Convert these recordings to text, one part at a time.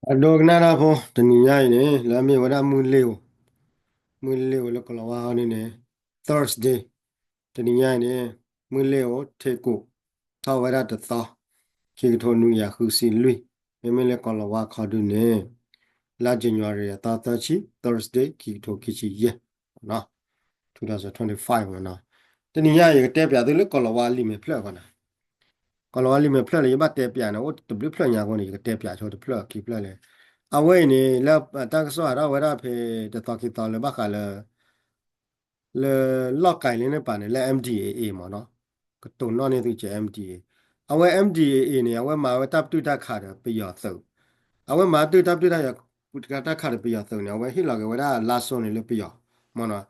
အဒိကနၣ်တၢ်ဖိ တနံၤညါအံၤန့ၣ် လၢအမ့ၢ်ဝဲဒၣ်မုၢ်လ့ၤဧိၤ, မုၢ်လ့ၤဧိၤလၢကီၤလၤဝါဟီန့ၣ်န့ၣ် Thursday, တနံၤညါအံၤန့ၣ် မုၢ်လ့ၤဧိၤ ထ့ၣ်ကိး ထီၣ်ဝဲဒၣ်တသီ, ခံကထိနွံကယၤဃုဆံလွံၢ်, မ့မ့ၢ်လၢကီၤလၤဝါခီဒုန့ၣ် လါ January အသီသၢဆံ Thursday ခံကထိခံဆံယဲၢ် two thousand twenty-five မ့ၢ်နီၤ. တနံၤညါအံၤ ယကတဲပျးသုလၢကီၤလၤဝါလံာ်မဲာ်ဖျၢၣ်အဂီၢ်န့ၣ်, ကီၤလၤဝါလံာ်မဲာ်ဖျၢၣ်လၢယဘၣ်တဲပျးန့ၣ် အိၣ်တဘျုးဖျၢၣ်ညါအဃိန့ၣ် ယကတဲပျးဆိတဖျၢၣ်ခံဖျၢၣ်လၢ အဝဲအံၤန့ၣ် လၢတၢ်ကစီၣ်ဟးထီၣ်ဝဲဒၣ်ဖဲတသီခံသီလၢဘၣ်ဃးလၢ လၢလီၢ်ကၤလၢန့ၣ်ပၤန့ၣ် လၢ M D A A မ့ၢ်နီၤ, ကတိၤနီၣ်န့ၢ်သုကဲ M D A A, အဝဲ M D A A န့ၣ် အဝဲမၤဝဲတၢ်ပတုာ်တၢ်ခးဒီးပယီၤသုး, အဝဲမၤပတုာ်တၢ်ပတုာ်တၢ်ခးဒီးပယီၤသုးန့ၣ် အဝဲဟ့ၣ်လီၤက့ၤဝဲဒၣ်လါစိၤန့ၣ်လၢပယီၤ မ့ၢ်နီၤ.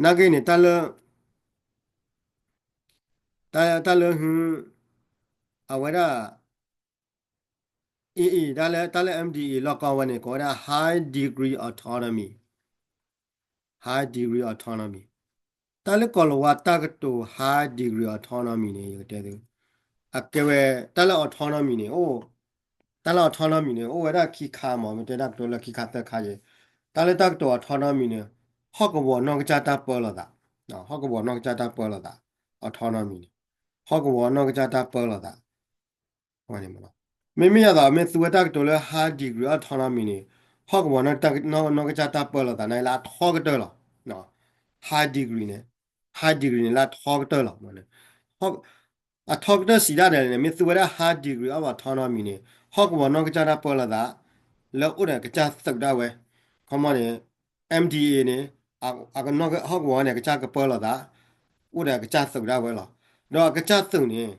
နာ်က့န့ၣ် တၢ်လၢ တၢ်လၢ အဝဲဒၣ် AA တၢ်လၢ တၢ်လၢ M D A A လီၢ်ကီၢ်ဝဲန့ၣ် ကိးဝဲဒၣ် high degree autonomy, high degree autonomy. တၢ်လၢကီၤလၤဝါတၢ်ကတိၤ high degree autonomy န့ၣ် ယကတဲသု အကဲဝဲ တၢ်လၢ autonomy န့ၣ် အိၣ် တၢ်လၢ autonomy န့ၣ် အိၣ်ဝဲဒၣ်ခံခါမ့ၢ် မ့ၢ်တဲတၢ်ကတိၤလၢခံခါသၢခါယဲၢ်, တၢ်လၢတၢ်ကတိၤ autonomy န့ၣ် ဟီၣ်ကဝီၤနီၢ်ကစၢ်တၢ်ပၢလီၤသး, ဟီၣ်ကဝီၤနီၢ်ကစၢ်တၢ်ပၢလီၤသး, autonomy န့ၣ် ဟီၣ်ကဝီၤနီၢ်ကစၢ်တၢ်ပၢလီၤသး မ့မ့ၢ်ယသး မ့ၢ်သူဝဲတၢ်ကတိၤလၢ high degree autonomy န့ၣ် ဟီၣ်ကဝီၤနီၢ်ကစၢ်တၢ်ပၢလီၤသးန့ၣ် လၢအထီကတၢၢ်လီၤ. high degree န့ၣ် high degree န့ၣ် လၢအထီကတၢၢ်လီၤ. အထီကတၢၢ်စံးဒၣ်ဒဲးန့ၣ် မ့ၢ်သူဝဲဒၣ် high degree of autonomy န့ၣ် ဟီၣ်ကဝီၤနီၢ်ကစၢ်တၢ်ပၢလီၤသး လၢအိၣ်ဒီးကစၢ်သုးဒၣ်ဝဲ, ခီမီန့ၣ် M D A A န့ၣ် ဟီၣ်ကဝီၤန့ၣ် ကစၢ်ကပၢလီၤသး အိၣ်ဒီးကစၢ်သုးဒၣ်ဝဲလီၤ. ဒီးအကစၢ်သုးန့ၣ်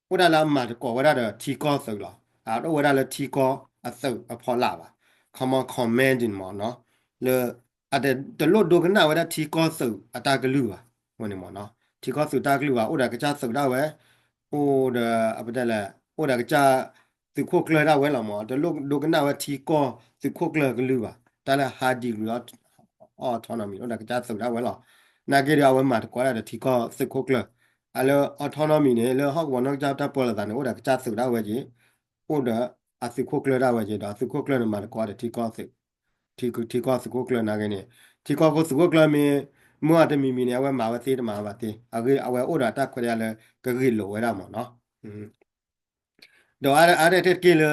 အိၣ်ဒၣ်လၢအမၤသကိးဝဲဒၣ်ဒီးထံကီၢ်သုးလီၤ. အတအိၣ်ဝဲဒၣ်လၢထံကီၢ်အသုးအဖီလာ်ဘၣ်. ခီမီ commanding မ့ၢ်နီၤ, လၢ အတ တလိၣ်ဒိကနၣ်ဝဲဒၣ်ထံကီၢ်သုးအတၢ်ကလုၢ်ဘၣ်. အဃိန့ၣ်မ့ၢ်နီၤ ထံကီၢ်သုးတၢ်ကလုၢ်ဘၣ် အိၣ်ဒီးကစၢ်သုးဒၣ်ဝဲ, အိၣ်ဒီး အပတဲလဲၣ် အိၣ်ဒီးကစၢ်သုးခိၣ်ကျၢၢ်ဒၣ်ဝဲလီၤမ့ၢ် တလိၣ်ဒိကနၣ်ဝဲထံကီၢ်သုးခိၣ်ကျၢၢ်ကလုၢ်ဘၣ်. တၢ်လၢ high degree autonomy အိၣ်ဒီးကစၢ်သုးဒၣ်ဝဲလီၤ. နာ်က့ဒီး အဝဲမၤသကိးဒၣ်ဒီးထံကီၢ်သုးခိၣ်ကျၢၢ်, အလၢ autonomy န့ၣ် လၢဟီၣ်ကဝီၤနီၢ်ကစၢ်တၢ်ပၢလီၤသးန့ၣ် အိၣ်ဒီးကစၢ်သုးဒၣ်ဝဲက့ၤ, အိၣ်ဒီးအသုးခိၣ်ကျၢၢ်ဒၣ်ဝဲက့ၤ ဒီးအသုးခိၣ်ကျၢၢ်န့ၣ် မၤသကိးဒီးထံကီၢ်သုး ထံကီၢ်သုးခိၣ်ကျၢၢ်နာ်က့န့ၣ်, ထံကီၢ်ခိၣ်သုးခိၣ်ကျၢၢ်မ့ၢ် မုၢ်အတမံၤမံၤန့ၣ် အဝဲမၤဝဲသ့တမၤဝဲသ့, အဂ့ၢ် အဝဲအိၣ်ဒီးတၢ်ခွဲးတၢ်ယာ်လၢ ကဂ့ၢ်လိာ်ဝဲဒၣ်မ့ၢ်နီၤ. ဒီးအါတက့ၢ်လၢ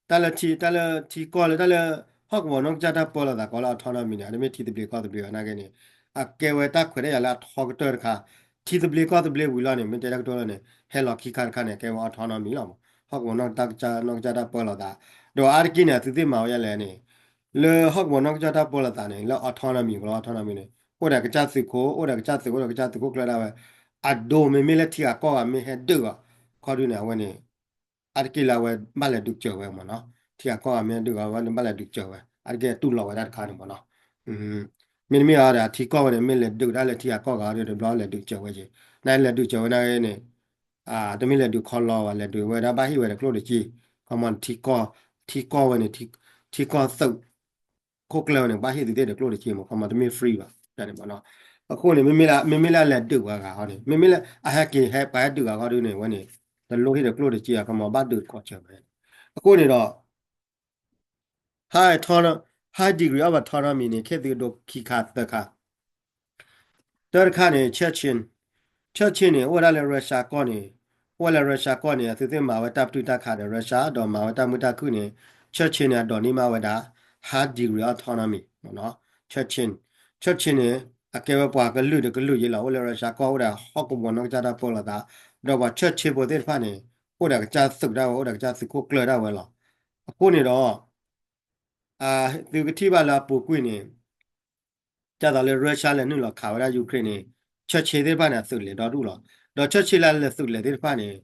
တၢ်လၢထံ တၢ်လၢထံကီၢ်လၢတၢ်လၢ ဟီၣ်ကဝီၤနီၢ်ကစၢ်တၢ်ပၢလီၤသးကိးလၢ autonomy န့ၣ် အတမ့ၢ်ထံသဘျ့ကီၢ်သဘျ့ဘၣ်နာ်က့န့ၣ်, အကဲဝဲတၢ်ခွဲးတၢ်ယာ်လၢအထီကတၢၢ်တခါ, ထံသဘျ့ကီၢ်သဘျ့ဝံၤလီၤန့ၣ် မ့ၢ်တဲတၢ်ကတိၤလၢန့ၣ် ဟဲလီၤခံခါတခါန့ၣ် အကဲဝဲ autonomy လီၤမး, ဟီၣ်ကဝီၤနီၢ်ကစၢ် နီၢ်ကစၢ်တၢ်ပၢလီၤသး, ဒီးအါတက့ၢ်န့ၣ် အသုသ့ၣ်မၤဝဲဒ်လဲၣ်န့ၣ် လၢဟီၣ်ကဝီၤနီၢ်ကစၢ်တၢ်ပၢလီၤသးန့ၣ် လၢ autonomy ကလီ autonomy န့ၣ် အိၣ်ဒီးကစၢ်သုးခိၣ် အိၣ်ဒီးကစၢ်သုး အိၣ်ဒီးကစၢ်သုးခိၣ်ကျၢၢ်ဒၣ်ဝဲ, အဒိမ့မ့ၢ်လၢထံဂၤကီၢ်ဂၤမ့ၢ်ဟဲဒုးအီၤ ခီဒုန့ၣ် အဝဲန့ၣ် အါတက့ၢ်လၢအဝဲဘၣ်လဲၤဒုးစၢၤဝဲမ့ၢ်နီၤ, ထံဂၤကီၢ်ဂၤမ့ၢ်ဟဲဒုးအီၤ အဝဲန့ၣ်ဘၣ်လဲၤဒုးစၢၤဝဲ အါတက့ၢ်တူၢ်လိာ်ဝဲဒၣ်တခါန့ၣ်မ့ၢ်နီၤ. မ့တမ့ၢ်အီၤဒီးထံကီၢ်ဝဲန့ၣ် မ့ၢ်လဲၤဒုးဒၣ်လၢထံဂၤကီၢ်ဂၤဒီး တဘျီလဲၤဒုးစၢၤဝဲက့ၤ, နလဲၤဒုးစၢၤဝဲနာ်က့န့ၣ် တမ့ၢ်လဲၤဒုးခီလီၤဘၣ် လဲၤဒုးဝဲဒၣ်ဘၣ်ဟ့ၣ်ဝဲဒီးကျိၣ်တစ့, ခီမီ ထံကီၢ်ဝဲန့ၣ် ထံကီၢ်သုး ခိၣ်ကျၢၢ်ဝဲန့ၣ် ဘၣ်ဟ့ၣ်သုသ့ၣ်ဒီးကျိၣ်တစ့မ့ၢ် ခီမီ တမ့ၢ် free ဘၣ် န့ၣ်မ့ၢ်နီၤ. အဃိန့ၣ် မ့မ့ၢ်လၢ မ့မ့ၢ်လၢလဲၤဒုးဝဲဂၤဃီန့ၣ် မ့မ့ၢ်လၢအဟဲက့ၤဟဲပှၤဟဲဒုးဂၤဃီဒုန့ၣ် ဝဲန့ၣ် တလိၣ်ဟ့ၣ်ဒီးကျိၣ်တစ့ ခီမီ ဘၣ်ဒုးတခီစၢၤဝဲ. အဃိန့ၣ်ဒီး high autonomy, high degree of autonomy န့ၣ် ခဲသုဒိခံခါသၢခါ တၢ်တခါန့ၣ် Chechen, Chechen န့ၣ် အိၣ်ဝဲဒၣ်လၢ Russia ကီၢ်န့ၣ်, အိၣ်ဝဲလၢ Russia ကီၢ်န့ၣ် အသုသ့ၣ်မၤဝဲတၢ်ပတုာ်တၢ်ခးဒီး Russia ဒီးမၤဝဲတၢ်မုာ်တၢ်ခုၣ်န့ၣ် Chechen န့ၣ် အဒိးန့ၢ်မးဝဲဒၣ် high degree autonomy မ့ၢ်နီၤ. Chechen, Chechen န့ၣ် အကဲဝဲပှၤကလုာ်တကလုာ်ယဲလီၤ အိၣ်လၢ Russia ကီၢ် အိၣ်ဒီးဟီၣ်ကဝီၤနီၢ်ကစၢ်တၢ်ပၢလီၤသး, ဒီးပှၤ Chechen ဖိသ့ၣ်တဖၣ်န့ၣ် အိၣ်ဒီးကစၢ်သုးဒၣ်ဝဲ အိၣ်ဒီးကစၢ်သုးခိၣ်ကျၢၢ်ဒၣ်ဝဲလီၤ. အဃိန့ၣ်ဒီး သုကထံၣ်ဘၣ်လၢအပူၤကွံာ်န့ၣ် ဒ်သိးလၢ Russia လဲၤနုာ်လီၤခးဝဲဒၣ် Ukraine န့ၣ် Chechen သ့ၣ်တဖၣ်န့ၣ် အသုးလဲၤဒီဒူၣ်လီၤ. ဒီး Chechen လၢလဲၤသုးလဲၤသ့ၣ်တဖၣ်န့ၣ်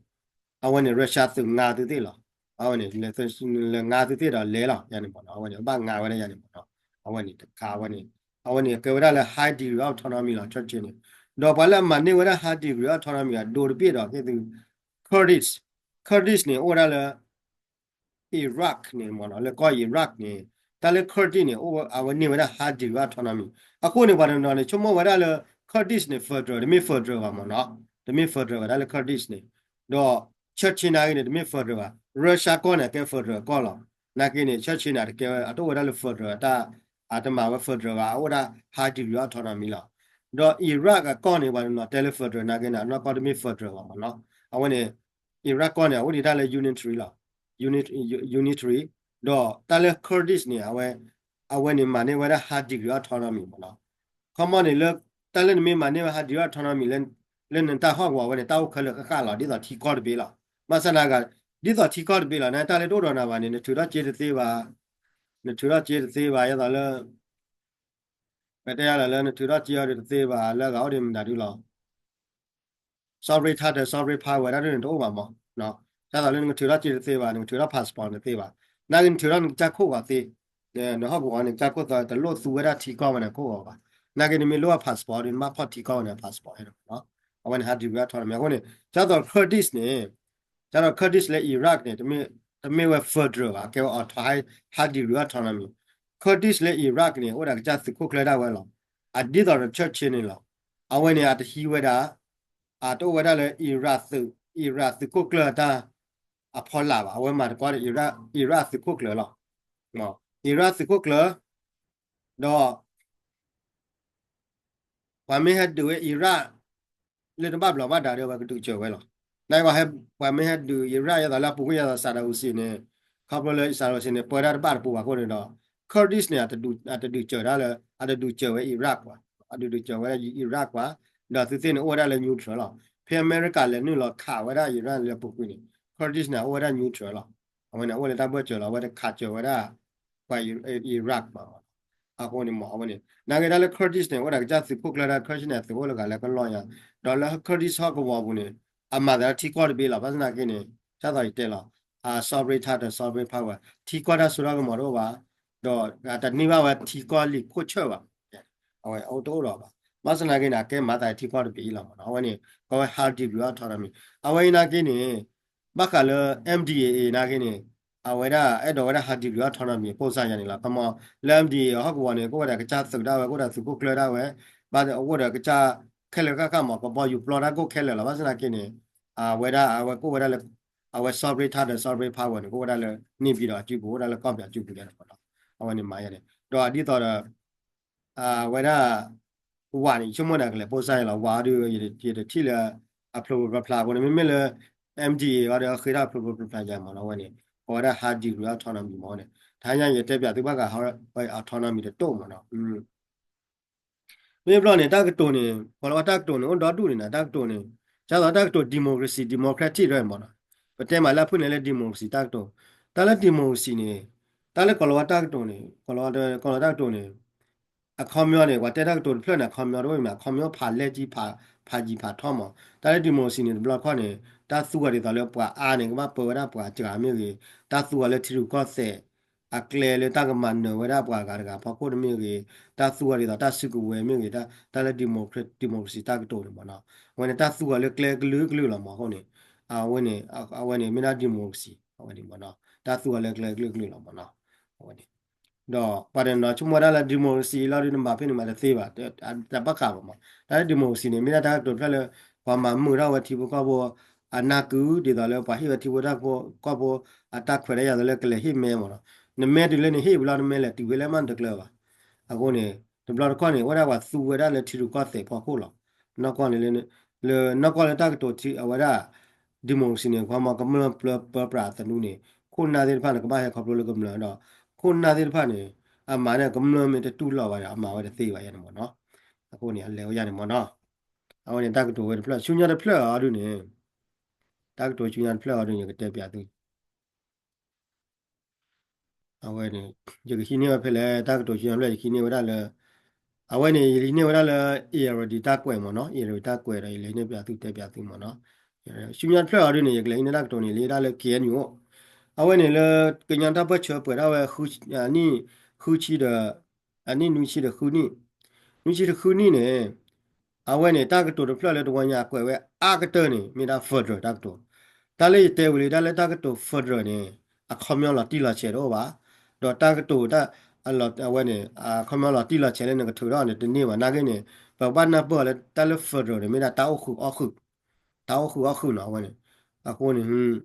အဝဲန့ၣ် Russia သုးငါသုသ့ၣ်လီၤ. အဝဲန့ၣ် လဲၤငါသုသ့ၣ်ဒီးလဲၤလီၤယၤန့ၣ်မ့ၢ်နီၤ အဝဲန့ၣ် ဘၣ်ငါဝဲဒၣ်ယၤန့ၣ်မ့ၢ်နီၤ. အဝဲန့ၣ်တခါဝဲန့ၣ် အဝဲန့ၣ်ကဲဝဲဒၣ်လၢ high degree of autonomy လီၤ Chechen န့ၣ်. ဒီးပှၤလၢအမၤန့ၢ်ဝဲဒၣ် high degree of autonomy အဒိတဘ့ၣ်ဒီး ဟ့ၣ်သု Kurdish, Kurdish န့ၣ် အိၣ်ဝဲဒၣ်လၢ Iraq န့ၣ်မ့ၢ်နီၤ လၢကီၢ် Iraq န့ၣ် တၢ်လၢ Kurdish န့ၣ် အိၣ်ဝဲ အဝဲန့ၢ်ဝဲဒၣ် high degree autonomy. အဃိန့ၣ် ပှၤတနီၤန့ၣ် ဆိကမိၣ်ဝဲဒၣ်လၢ Kurdish န့ၣ် federal တမ့ၢ် federal ဘၣ်မ့ၢ်နီၤ တမ့ၢ် federal ဘၣ် တၢ်လၢ Kurdish န့ၣ် ဒီး Chechen နာ်က့န့ၣ် တမ့ၢ် federal ဘၣ် Russia ကီၢ်န့ၣ် အကဲ federal ကီၢ်လီၤ. နာ်က့န့ၣ် Church န့ၣ် အတကဲဝဲ အတအိၣ်ဝဲဒၣ်လၢ federal အတၢ် အတမၤဝဲ federal ဘၣ် အအိၣ်ဝဲဒၣ် high degree autonomy လီၤ. ဒီး Iraq အကီၢ်န့ၣ် ပှၤတနီၤတဲလၢ federal နာ်က့န့ၣ် အနီၢ်ကီၢ်တမ့ၢ် federal ဘၣ်မ့ၢ်နီၤ. အဝဲန့ၣ် Iraq ကီၢ်န့ၣ် အအိၣ်ဒံးတၢ်လၢ unitary လီၤ. Unit- unitary ဒီးတၢ်လၢ Kurdish န့ၣ် အဝဲ အဝဲန့ၣ်မၤန့ၢ်ဝဲဒၣ် high degree autonomy မ့ၢ်နီၤ. ခီမီန့ၣ်လၢ တၢ်လၢနမ့ၢ်မၤန့ၢ်ဝဲ high degree autonomy လၢ လၢနတၢ်ဟီၣ်ကဝီၤဝဲန့ၣ် တၢ်အိၣ်ခဲလၢာ်ဃၣ်ဃၣ်လီၤ ဒ်သိးထံကီၢ်တဘ့ၣ်လီၤ. ဘၣ်ဆၣ်နာ်က့ ဒ်သိးထံကီၢ်တဘ့ၣ်လီၤ နတၢ်လၢတအိၣ်ဒီးနၤဘၣ်န့ၣ် နထုးထီၣ်စ့တသ့ဘၣ်, နထုးထီၣ်စ့တသ့ဘၣ် ယဲသိးလၢ ပတဲယၤလၢ လၢနထုးထီၣ်စ့အီၤဒုးတသ့ဘၣ် လၢအဂၤအိၣ်ဒံးမတၤဒုလီၤ. sovereign title, sovereign power ဝဲဒၣ်ဒ်န့ၣ်တအိၣ်ဘၣ်မး, ဒ်သိးလၢနကထုးထီၣ်စ့တသ့ဘၣ် နကထုးထီၣ် passport တသ့ဘၣ်, နာ်က့နထုးထီၣ်နကစၢ်ခိၣ်ဂီၤသ့, နဟီၣ်ကဝီၤန့ၣ် ကစၢ်ခိၣ်သီ တလိၣ်သူဝဲဒၣ်ထံကီၢ်ဝဲန့ၣ်ခိၣ်ဂီၤဘၣ်. နာ်က့နမ့ၢ်လိၣ်ဝဲ passport ဒ်နဘၣ်ဖီၣ်ထံကီၢ်ဝဲန့ၣ် passport ဟဲန့ၣ်မးနီၤ. အဝဲန့ၣ် high degree autonomy အဃိန့ၣ် ဒ်သိး Kurdish န့ၣ် ဒ်သိး Kurdish လၢ Iraq န့ၣ် တမ့ၢ်ဝဲ federal ဘၣ် ကဲဝဲ auto- high degree autonomy. Kurdish လၢ Iraq န့ၣ် အိၣ်ဒၣ်ကစၢ်သုးခိၣ်ကျၢၢ်ဒၣ်ဝဲလီၤ. အဒ်သိးဒီး Church န့ၣ်လီၤ. အဝဲန့ၣ် အတဟံးဝဲဒၣ် အတအိၣ်ဝဲဒၣ်လၢ Iraq သုး Iraq သုးခိၣ်ကျၢၢ်တၢ်အဖီလာ်ဘၣ်. အဝဲမၤသကိးဒီး Iraq, Iraq သုးခိၣ်ကျၢၢ်လီၤ. Iraq သုးခိၣ်ကျၢၢ် ဒီး ပှၤမ့ၢ်ဟဲဒုးဝဲ Iraq လၢတဘၣ်ဘျီးဘၣ်ဒါဒီး အဝဲကဒုးစၢၤဝဲလီၤ. နာ်က့ ပှၤမ့ၢ်ဟဲဒုး Iraq ယဲသိးလၢအပူၤကွံာ်ယဲသိး Saddam Hussein န့ၣ်, ခီဖျိလၢ Saddam Hussein န့ၣ် ပၢတၢ်တဘၣ်တပူၤဘၣ်အဃိန့ၣ်ဒီး Kurdish န့ၣ် အတဒုးစၢၤတၢ်လၢ အတဒုးစၢၤဝဲ Iraq ပှၤ, အတဒုးစၢၤဝဲ Iraq ပှၤ, ဒီးသုသ့ၣ်န့ၣ်အိၣ်ဝဲဒၣ်လၢ neutral လီၤ. ဖဲအမဲရကၤ လဲၤနုာ်လီၤခးဝဲဒၣ် Iraq လၢအပူၤကွံာ်န့ၣ် Kurdish န့ၣ် အိၣ်ဝဲဒၣ် neutral လီၤ. အဝဲန့ၣ် အိၣ်လၢတၢ်ဘၢၣ်စၢၤလီၤ. အဝဲတခးစၢၤဝဲဒၣ် ပှၤ Iraq ဘၣ်. အဃိန့ၣ်မး အဝဲန့ၣ် နာ်က့တၢ်လၢ Kurdish န့ၣ် အိၣ်ဒၣ်ကစၢ်သုးခိၣ်ကျၢၢ်ဒၣ် Kurdish န့ၣ် သုးအိၣ်လၢဂၤလၢကလီၢ်ညါ, ဒီးလၢ Kurdish ဟီၣ်ကဝီၤပူၤန့ၣ် အမၤသးလၢထံကီၢ်တဘ့ၣ်လီၤ. ဘၣ်ဆၣ်နာ်က့န့ၣ် ဒ်သိးယတဲလီၤ အ sovereign title, sovereign power ထံကီၢ်တၢ်စိတၢ်ကမီၤတအိၣ်ဘၣ်, ဒီးတန့ၢ်ဘၣ်ဝဲထံကီၢ်လံာ်ခိၣ်ဆၢၣ်ဘၣ်. အဝဲအိၣ်တအိၣ်ဒီးဘၣ်. ဘၣ်ဆၣ်နာ်က့န့ၣ် အကဲမၤသးလၢထံကီၢ်တဘ့ၣ်လီၤမးနီၤ. အဝဲန့ၣ် ကီဝဲ high degree autonomy အဝဲအံၤနာ်က့န့ၣ် ဘၣ်ဃးလၢ M D A A နာ်က့န့ၣ် အဝဲဒၣ်အဲၣ်ဒိးဝဲဒၣ် high degree autonomy အပိၢ်စါယါန့ၣ်လီၤ. ခီမီ လၢ M D A A ဟီၣ်ကဝီၤန့ၣ် ကအိၣ်ဝဲဒၣ်ကစၢ်သုးဒၣ်ဝဲ ကအိၣ်ဒီးသုးခိၣ်ကျၢၢ်ဒၣ်ဝဲ, ဘၣ်အိၣ်ဒီးကစၢ်ခဲလၢာ်ဃၣ်ဃၣ်မး ကဘီယူၤပျီတၢ်ကိၣ်ခဲလၢာ်လီၤ. ဘၣ်ဆၣ်နာ်က့န့ၣ် အဝဲဒၣ်အဝဲကအိၣ်ဝဲဒၣ်လၢ အဝဲ sovereign title, sovereign power န့ၣ် ကအိၣ်ဝဲဒၣ်လၢ န့ၣ်ပံၤဒီးအစုပူၤ အိၣ်ဒၣ်လၢကီၢ်ပယီၤအစုပူၤယါန့ၣ်မးနီၤ. အဝဲန့ၣ်မၤယါန့ၣ် ဒီးဒ်သိးဒီး အဝဲဒၣ် ဝးန့ၣ် ယဆိကမိၣ်န့ၣ် ကလဲၤပိၢ်စါယါလီၤ. ဝးအီၤဒုး ယတထံၣ်လၢ အဖျိဖျိဖျါဖျါအဃိန့ၣ် မ့မ့ၢ်လၢ M D A A အီၤဒီး အဃ့ထီၣ်ဖျိဖျိဖျါဖျါယါမးနီၤ. အဝဲန့ၣ် အဝဲဒၣ် high degree autonomy မးန့ၣ် တဟါညါယတဲပၠးသုဘၣ်ဃး autonomy တတိၢ်မးနီၤ. မ့ၢ်ဘျီန့ၣ် တၢ်ကတိၤန့ၣ် ပှၤလၢဝဲတၢ်ကတိၤန့ၣ် အိၣ်ဒီဒူၣ်န့ၣ်နၤ တၢ်ကတိၤန့ၣ် ဒ်သိးတၢ်ကတိၤ democracy, democratic ဒ်မးနီၤ. ပတဲမးလၢအဖုၣ်န့ၣ်လၢ democracy တၢ်ကတိၤ တၢ်လၢ democracy န့ၣ် တၢ်လၢကီၢ်လီၤဝဲတၢ်ကတိၤန့ၣ် ကီၢ်လီၤဝဲတၢ်ကတိၤန့ၣ် အခီပညီန့ၣ် ပှၤတဲတၢ်ကတိၤတဖျၢၣ်န့ၣ် အခီပညီတအိၣ်မး အခီပညီဖးလဲၢ်ကံ ဖးယံၤဖးထီမး. တၢ်လၢ democracy န့ၣ် တဘျီတခီၣ်န့ၣ် တၢ်သူအီၤဒ်သိးလၢပှၤအါန့ၣ် ကဘၣ်ပၢဝဲဒၣ်ပှၤစှၤမ့ၢ်ဂ့ၤ, တၢ်သူအီၤလၢထံရူၢ်ကီၢ်သဲး အကျဲလၢတၢ်ကမၤနၢၤဝဲဒၣ်ပှၤဂၤတဂၤဖီခိၣ်တမ့ၢ်ဂ့ၤ, တၢ်သူအီၤဒ်သိးတၢ်စုကဝဲၤမ့ၢ်ဂ့ၤ, တၢ်လၢ democracy တၢ်ကတိၤန့ၣ်မးနီၤ. အဝဲန့ၣ် တၢ်သူအီၤလၢကျဲကလုာ်ကလုာ်လီၤမးအဃိန့ၣ် အဝဲန့ၣ် အဝဲန့ၣ်မ့ၢ်ဒၣ် democracy အဝဲန့ၣ်မးနီၤ. တၢ်သူအီၤလၢကျဲကလုာ်ကလုာ်လီၤမးနီၤ. အဝဲန့ၣ် ဒီးပှၤတနီၤဆိကမိၣ်ဒၣ်လၢ democracy လီၤဒုး နဘၣ်ဖဲန့ၣ်မးတသ့ဘၣ်, တဘၣ်ဃးဘၣ်မး. တၢ်လၢ democracy န့ၣ် မ့ၢ်ဒၣ်တၢ်ကတိၤတဖျၢၣ်လၢ ပှၤမၤမုာ်ထီၣ်ဝဲထံဖိကီၢ်ဖိအနၢ်ကု ဒ်သိးလၢပှၤဟ့ၣ်ဝဲထံဖိကီၢ်ဖိအတၢ်ခွဲးတၢ်ယာ်သိးလၢကလဲၤဟ့ၣ်မဲမးနီၤ. နမဲတုၤလၢနဟ့ၣ်ဝံၤလီၤ နမဲလဲၤတုၤဖဲလဲၣ်မးနတကျၢၤဘၣ်. အဃိန့ၣ် တဘျီတခီၣ်န့ၣ် အိၣ်ဒၣ်ပှၤသူဝဲဒၣ်လၢထံရူၢ်ကီၢ်သဲးဖီခိၣ်လီၤ. နီၢ်ကီၢ်န့ၣ် လၢနီၢ်ကီၢ်လၢတၢ်ကတိၤထံအဝဲဒၣ် democracy န့ၣ် ခီမီကမျၢၢ်ပၢပြးသနူန့ၣ် ခိၣ်နၢ်သ့ၣ်တဖၣ်န့ၣ် ကဘၣ်ဟဲခီဖျိလၢကမျၢၢ်ဒီး ခိၣ်နၢ်သ့ၣ်တဖၣ်န့ၣ် အမၤန့ၣ် ကမျၢၢ်မ့ၢ်တတူၢ်လိာ်ဘၣ်ဒီး အမၤဝဲတသ့ဘၣ်ယါန့ၣ်မးနီၤ. အဃိန့ၣ် အလဲၤဝဲယါန့ၣ်မးနီၤ. အဝဲန့ၣ်တၢ်ကတိၤဝဲတဖျၢၣ် ဆူညါတဖျၢၣ်အီၤဒုးန့ၣ် တၢ်ကတိၤဆူညါတဖျၢၣ်အီၤဒုးန့ၣ် ကတဲပၠးသု အဝဲန့ၣ် ယကဟံးန့ၢ်ဝဲဖဲလဲၣ် တၢ်ကတိၤဆူညါတဖျၢၣ် ယကဟံးန့ၢ်ဝဲဒၣ်လၢ အဝဲန့ၣ် ယကဟံးန့ၢ်ဝဲဒၣ်လၢ Irrawaddy တၢ်ကွဲးမးနီၤ Irrawaddy တၢ်ကွဲးဒီး ယလဲၤဟံးန့ၢ်ပၠးသုတဲပၠးသုမးနီၤ. ဆူညါတဖျၢၣ်အီၤဒုးန့ၣ် ယကလဲၤဟံးန့ၢ်တၢ်ကတိၤန့ၣ် လၢဒၣ်လၢ K N U အိၣ် အဝဲန့ၣ်လၢ ကညီတၢ်ပၢၢ်ဆၢပှဲၤဒၣ်ဝဲ နံၣ်ဃုဆံဒီး အနံၣ်နွံဆံဒီးဃုနံၣ် နွံဆံတဃုနံၣ်န့ၣ် အဝဲန့ၣ် တၢ်ကတိၤတဖျၢၣ်လၢတဝီညါအကွဲးဝဲအါကတၢၢ်န့ၣ် မ့ၢ်ဒၣ် federal တၢ်ကတိၤ. တၢ်လၢယတဲဝံၤလံ တၢ်လၢတၢ်ကတိၤ federal န့ၣ် အခီပညီလီၤတံၢ်လီၤဆဲးတအိၣ်ဘၣ်. ဒီးတၢ်ကတိၤတၢ် အဝဲန့ၣ် အခီပညီလီၤတံၢ်လီၤဆဲးလၢနကထုးထီၣ်န့ၣ်တန့ၢ်ဘၣ်. နာ်က့န့ၣ် ပကဘၣ်နၢ်ပၢၢ်အီၤလၢတၢ်လၢ federal န့ၣ် မ့ၢ်ဒၣ်တၢ်အိၣ်ဃုာ်အီၣ်ဃုာ်, တၢ်အိၣ်ဃုာ်အီၣ်ဃုာ်နီၤ အဝဲန့ၣ်. အဃိန့ၣ်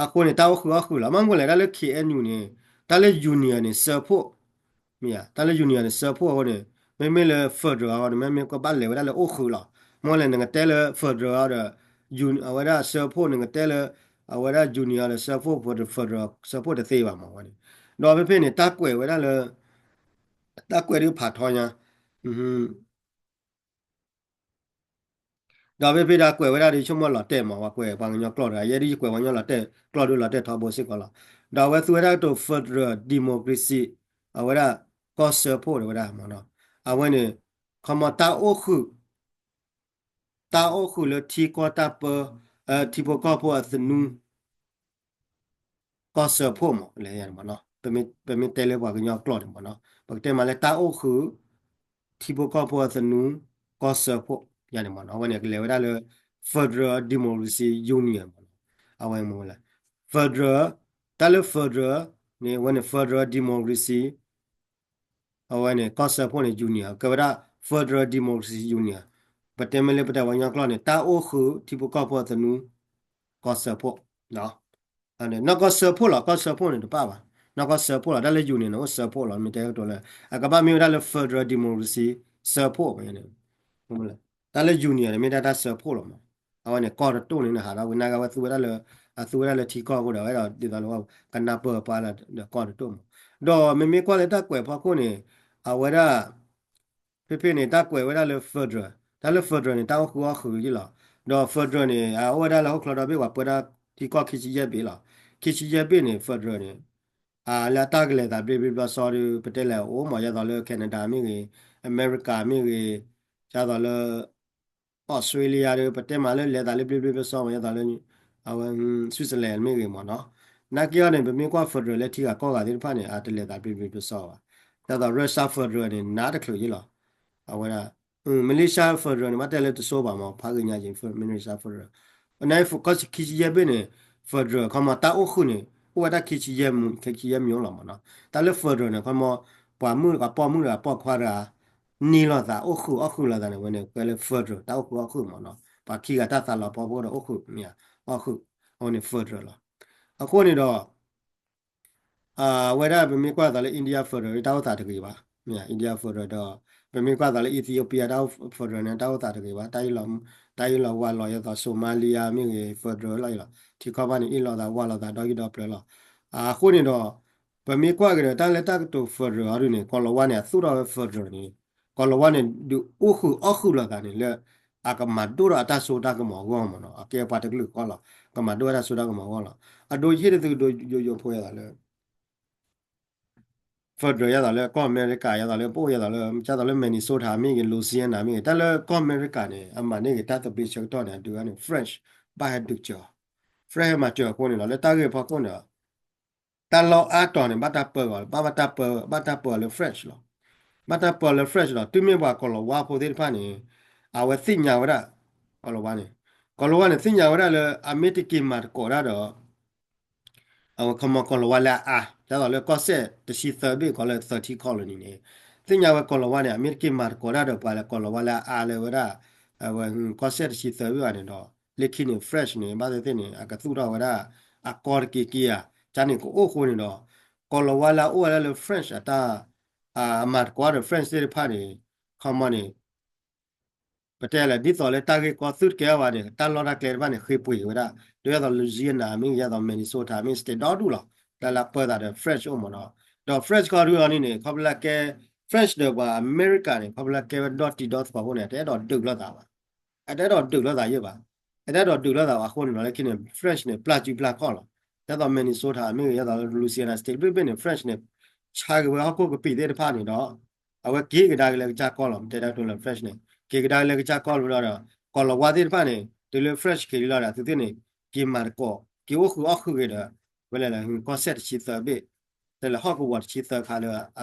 အဃိန့ၣ် တၢ်အိၣ်ဃုာ်အီၣ်ဃုာ်လီၤ. မ့ၢ်မနုၤလဲၣ် တၢ်လၢ K N U န့ၣ် တၢ်လၢ union န့ၣ် စၢဖှိၣ်, မ့ၢ်ဧါ, တၢ်လၢ union န့ၣ် စၢဖှိၣ်အဃိန့ၣ် မ့မ့ၢ်လၢ federal အဃိန့ၣ် မ့မ့ၢ်ကဘၣ်လဲၤဝဲဒၣ်လၢအိၣ်ဃုာ်လီၤ. မ့ၢ်လဲၣ် နကတဲလၢ federal ဒီး အဝဲဒၣ်စၢဖှိၣ် နကတဲလၢ အဝဲဒၣ် union ဒီးစၢဖှိၣ် federal စၢဖှိၣ်တသ့ဘၣ်မးဝဲန့ၣ်. ဒီးဖဲဖဲန့ၣ် တၢ်ကွဲးဝဲဒၣ်လၢ တၢ်ကွဲးဒုးဖးထီညါ ဒီးဖဲဖဲဒၣ်ကွဲးဝဲဒၣ်ဒီး ယဆိကမိၣ်လီၤတဲာ်မး ပှၤကွဲးပှၤကညီကျိာ်တဂၤ ယဲဒ်ယကွဲးပှၤကညီလီၤတဲာ် ကျိာ်ဒုးလီၤတဲာ်ထီဘိစ့ၢ်ကီးလီၤ. ဒီးအဝဲသူဝဲဒၣ်ကတိၤ federal democracy အဝဲဒၣ် ကီၢ်စၢဖှိၣ်တဝဲဒၣ်မးနီၤ. အဝဲန့ၣ် ခီမီတၢ်အိၣ်ဃုာ် တၢ်အိၣ်ဃုာ်လၢထံကီၢ်တၢ်ပၢ ထံဖိကီၢ်ဖိအသနူ ကီၢ်စၢဖှိၣ်မး လဲၤမးနီၤ. ပမ့ၢ်တဲလၢပှၤကညီကျိာ်န့ၣ်မးနီၤ ပကတဲမးလၢတၢ်အိၣ်ဃုာ် ထံဖိကီၢ်ဖိအသနူ ကီၢ်စၢဖှိၣ်ယါန့ၣ်မးနီၤ. အဝဲန့ၣ်ကလဲၤဝဲဒၣ်လၢ federal democracy union မးနီၤ. အဝဲမ့ၢ်ဝဲလဲၣ် federal တၢ်လၢ federal န့ၣ် အဝဲန့ၣ် federal democracy အဝဲန့ၣ် ကီၢ်စၢဖှိၣ်န့ၣ် union ကဲဝဲဒၣ် federal democracy union ပတဲမ့ၢ်လၢပတဲပှၤကညီကျိာ်န့ၣ် တၢ်အိၣ်ဃုာ်ထံဖိကီၢ်ဖိအသနူ ကီၢ်စၢဖှိၣ် နီၢ်ကီၢ်စၢဖှိၣ်လီၤ ကီၢ်စၢဖှိၣ်န့ၣ်တပၣ်ဘၣ် နီၢ်ကီၢ်စၢဖှိၣ်လီၤ တၢ်လၢ union န့ၣ် အိၣ်စၢဖှိၣ်လီၤ မ့ၢ်တဲကတိၤလၢ အကဘၣ်မ့ၢ်ဝဲဒၣ်လၢ federal democracy စၢဖှိၣ်န့ၣ် တၢ်လၢ union န့ၣ် မ့ၢ်ဒၣ်တၢ်စၢဖှိၣ်လီၤမး အဝဲန့ၣ် ကီၢ်တတိၢ်န့ၣ် နဟးထီၣ်ဝံၤနာ်က့ အဝဲသူဝဲဒၣ်လၢ အသူဝဲဒၣ်လၢထံကီၢ်အဃိဒီး အဝဲဒၣ်ဒ်သိးလၢကနၢ်ပၢၢ်ပှၤလၢကီၢ်တတိၢ်မး ဒီးမ့မ့ၢ်ကွၢ်လၢတၢ်ကွဲးဖီခိၣ်န့ၣ် အဝဲဒၣ် ဖဲဖဲန့ၣ် တၢ်ကွဲးဝဲဒၣ်လၢ federal တၢ်လၢ federal န့ၣ် တၢ်အိၣ်ဃုာ်အီၣ်ဃုာ်လီၤ ဒီး federal န့ၣ် အအိၣ်ဝဲဒၣ်လၢဟီၣ်ခိၣ်ဒီဘ့ၣ် ပှၤပၢတၢ်ထံကီၢ်ခံဆံယဲၢ်ဘ့ၣ်လီၤ ခံဆံယဲၢ်ဘ့ၣ်န့ၣ် federal န့ၣ် လၢအတၢ်ကလဲၤသးဘျ့ဘျ့ဘျီစီဒီး ပတဲလဲၤအိၣ်မး ယသိးလၢ Canada မ့ၢ်ဂ့ၤ အမဲရကၤမ့ၢ်ဂ့ၤ ယသိးလၢ Australia ဒီး ပတဲမးလၢလဲၤသးလၢဘျ့ဘျ့ဘျီစီမး ယသိးလၢ အဝဲ Switzerland မ့ၢ်ဂ့ၤမးနီၤ နာ်က့အီၤန့ၣ် ပမ့ၢ်ကွၢ် federal လၢထံဂၤကီၢ်ဂၤသ့ၣ်တဖၣ်န့ၣ် အတလဲၤသးဘျ့ဘျ့ဘျီစီဘၣ် ဒ်သိး Russia federal န့ၣ် နးတချုးယ့ၢ်လီၤ အဝဲဒၣ် Malaysia federal န့ၣ် ဘၣ်တဲလၢတစိဘၣ်မး ဖးဂ့ၤညါယ့ၣ် Malaysia federal န ခံဆံယဲၢ်ဘ့ၣ်န့ၣ် federal ခီမီတၢ်အိၣ်ဃုာ်န့ၣ် အိၣ်ဝဲဒၣ်ခံဆံယဲၢ်မံၤလီၤမးနီၤ တၢ်လၢ federal န့ၣ် ခီမီ ပှၤမုၣ်တဂၤပိာ်မုၣ်တဂၤပိာ်ခွါတဂၤ န့ၢ်လိာ်သးအိၣ်ဃုာ်အီၣ်ဃုာ်လိာ်သးန့ၣ် အဝဲန့ၣ် ကဲလၢ federal တၢ်အိၣ်ဃုာ်အီၣ်ဃုာ်မးနီၤ ပှၤခံဂၤတၢ်သးလီၤပီဖိဒီးအိၣ်ဃုာ်မ့ၢ်ဧါ အီၣ်ဃုာ် အဝဲန့ၣ် federal လီၤ အဃိန့ၣ်ဒီး အဝဲဒၣ်ပမ့ၢ်ကွၢ်သးလၢ India federal တၢ်အိၣ်သးတဂ့ၤဘၣ် မ့ၢ် India federal ဒီး ပမ့ၢ်ကွၢ်သးလၢ Ethiopia တၢ်အိၣ် federal န့ၣ် တၢ်အိၣ်သးတဂ့ၤဘၣ် တၢ်အ့ၣ်လိာ်ဝါလိာ်ယသိး Somalia မ့ၢ်ဂ့ၤ federal လီၤအံၤလီၤ ထံကီၢ်ဘၣ်န့ၣ် အ့ၣ်လိာ်သးဝါလိာ်သးဒီးယံၤဒီးပျၢၤလီၤ အဃိန့ၣ်ဒီး ပမ့ၢ်ကွၢ်က့ၤဒီး တၢ်လၢတၢ်ကတိၤ federal အီၤဒုန့ၣ် ကီၤလၤဝါန့ၣ် အသူၣ်ထီၣ်ဝဲ federal န့ၣ် ကီၤလၤဝါန့ၣ် ဒုးအိၣ်ဃုာ်အီၣ်ဃုာ်လိာ်သးန့ၣ်လၢ အကမၤဒိၣ်ဒီးအတၢ်စိတၢ်ကမီၤအဂီၢ်မးနီၤ အကဲပှၤတကလုာ်ဃီလီၤ ကမၤဒိၣ်ဝဲတၢ်စိတၢ်ကမီၤအဂီၢ်လီၤ အဒိယဟ့ၣ်တသုကဒိယိယိဖိယသးလၢ federal ယသးလၢကီၢ်အမဲရကၤ ယသးလၢပအိၣ်ယသးလၢ ကသးလၢ Minnesota မ့ၢ်ဂ့ၤ Louisiana မ့ၢ်ဂ့ၤ တၢ်လၢကီၢ်အမဲရကၤန့ၣ် အမၤန့ၢ်ဂ့ၤတၢ်သဘျ့ဆၢကတီၢ်န့ၣ် အဒုးန့ၣ် French ဘၣ်ဟဲဒုးစၢၤအီၤ French ဟဲမၤစၢၤအဃိန့ၣ်လီၤ လၢတၢ်ဂ့ၢ်ဖီခိၣ်န့ၣ် တၢ်လီၢ်အါတီၤန့ၣ် ဘၣ်တၢ်ပၢအီၤ ဘၣ်ဘၣ်တၢ်ပၢ ဘၣ်တၢ်ပၢအီၤလၢ French လီၤ ဘၣ်တၢ်ပၢအီၤလၢ French လီၤ တုၤမ့ၢ်ပှၤကီၤလၤဝါဖိသ့ၣ်တဖၣ်န့ၣ် အဝဲသ့ၣ်ညါဝဲဒၣ် ကီၤလၤဝါန့ၣ် ကီၤလၤဝါန့ၣ် သ့ၣ်ညါဝဲဒၣ်လၢ အမ့ၢ်တက့ၤမၤသကိးတၢ်ဒီး အဝဲခီမီကီၤလၤဝါလၢအအါ ဒ်သိးလၢကီၢ်စဲၣ်တဆံသၢဘ့ၣ် ကီးလၢ thirty colony န့ၣ် သ့ၣ်ညါဝဲကီၤလၤဝါန့ၣ် အမ့ၢ်တက့ၤမၤသကိးတၢ်ဒီးပှၤလၢကီၤလၤဝါလၢအအါလၢဝဲဒၣ် အဝဲကီၢ်စဲၣ်တဆံသၢဘ့ၣ်ဘၣ်န့ၣ်ဒီး လၢခံန့ၣ် French န့ၣ် ဘၣ်သ့ၣ်သ့ၣ်န့ၣ် အကသူၣ်ထီၣ်ဝဲဒၣ် အကီတက့ၤက့ၤဧါ ကန့ၣ်ကအိၣ်ဃိန့ၣ်ဒီး ကီၤလၤဝါလၢအအိၣ်ဝဲဒၣ်လၢ French အတၢ် အမၤသကိးဒီး French သ့ၣ်တဖၣ်န့ၣ် ခီမီန့ၣ် ပတဲလဲၣ် ဒ်သိးလၢတၢ်ဂ့ၢ်ကီသုတကဲဘၣ်န့ၣ် တၢ်လီၢ်တၢ်ကျဲတဖၣ်န့ၣ် ဃ့ပှ့ၤဝဲဒၣ် ဒ်သိး Louisiana မ့ၢ်ဂ့ၤ ဒ်သိး Minnesota မ့ၢ် state ဒီဒူၣ်လီၤ တၢ်လၢပၢသးဒီး French အိၣ်မးနီၤ ဒီး French ကီၢ်ဒုအီၤန့ၣ်န့ၣ် ခီဖျိလၢကဲ French ဒီးပှၤအမဲရကၤန့ၣ် ခီဖျိလၢကဲဝဲဒီတံၤဒီသကိးအဃိန့ၣ် တအဲၣ်ဒိးဒုးလိာ်သးဘၣ် အတအဲၣ်ဒိးဒုးလိာ်သးယဲၢ်ဘၣ် အတအဲၣ်ဒိးဒုးလိာ်သးဘၣ်အဃိန့ၣ်ဒီး လၢခံန့ၣ် French န့ၣ် ပျၢ်စုပျၢ်ခီၣ်လီၤ ဒ်သိး Minnesota မ့ၢ်ဂ့ၤ ဒ်သိး Louisiana state ဘ့ၣ်ဘ့ၣ်န့ၣ် French န့ၣ် ဆါက့ၤဝဲဟီၣ်ခိၣ်ကပံာ်သ့ၣ်တဖၣ်န့ၣ်ဒီး အဝဲက့ၤကဒါက့ၤလၢကစၢ်ကီၢ်လီၤ ပတဲဒၣ်ကတိၤလၢ French န့ၣ် က့ၤကဒါက့ၤလၢကစၢ်ကီၢ်လီၤဒီး ကီၤလၤဝါသ့ၣ်တဖၣ်န့ၣ် တုၤလၢ French က့ၤလီၤဒီး အသုသ့ၣ်န့ၣ် က့ၤမၤသကိး က့ၤအိၣ်ဃုာ်အီၣ်ဃုာ်ဂ့ၤဒီး ဝဲလဲၤလၢကီၢ်စဲၣ်တဆံသၢဘ့ၣ် တဲလၢဟီၣ်ကဝီၤတဆံသၢခါလၢ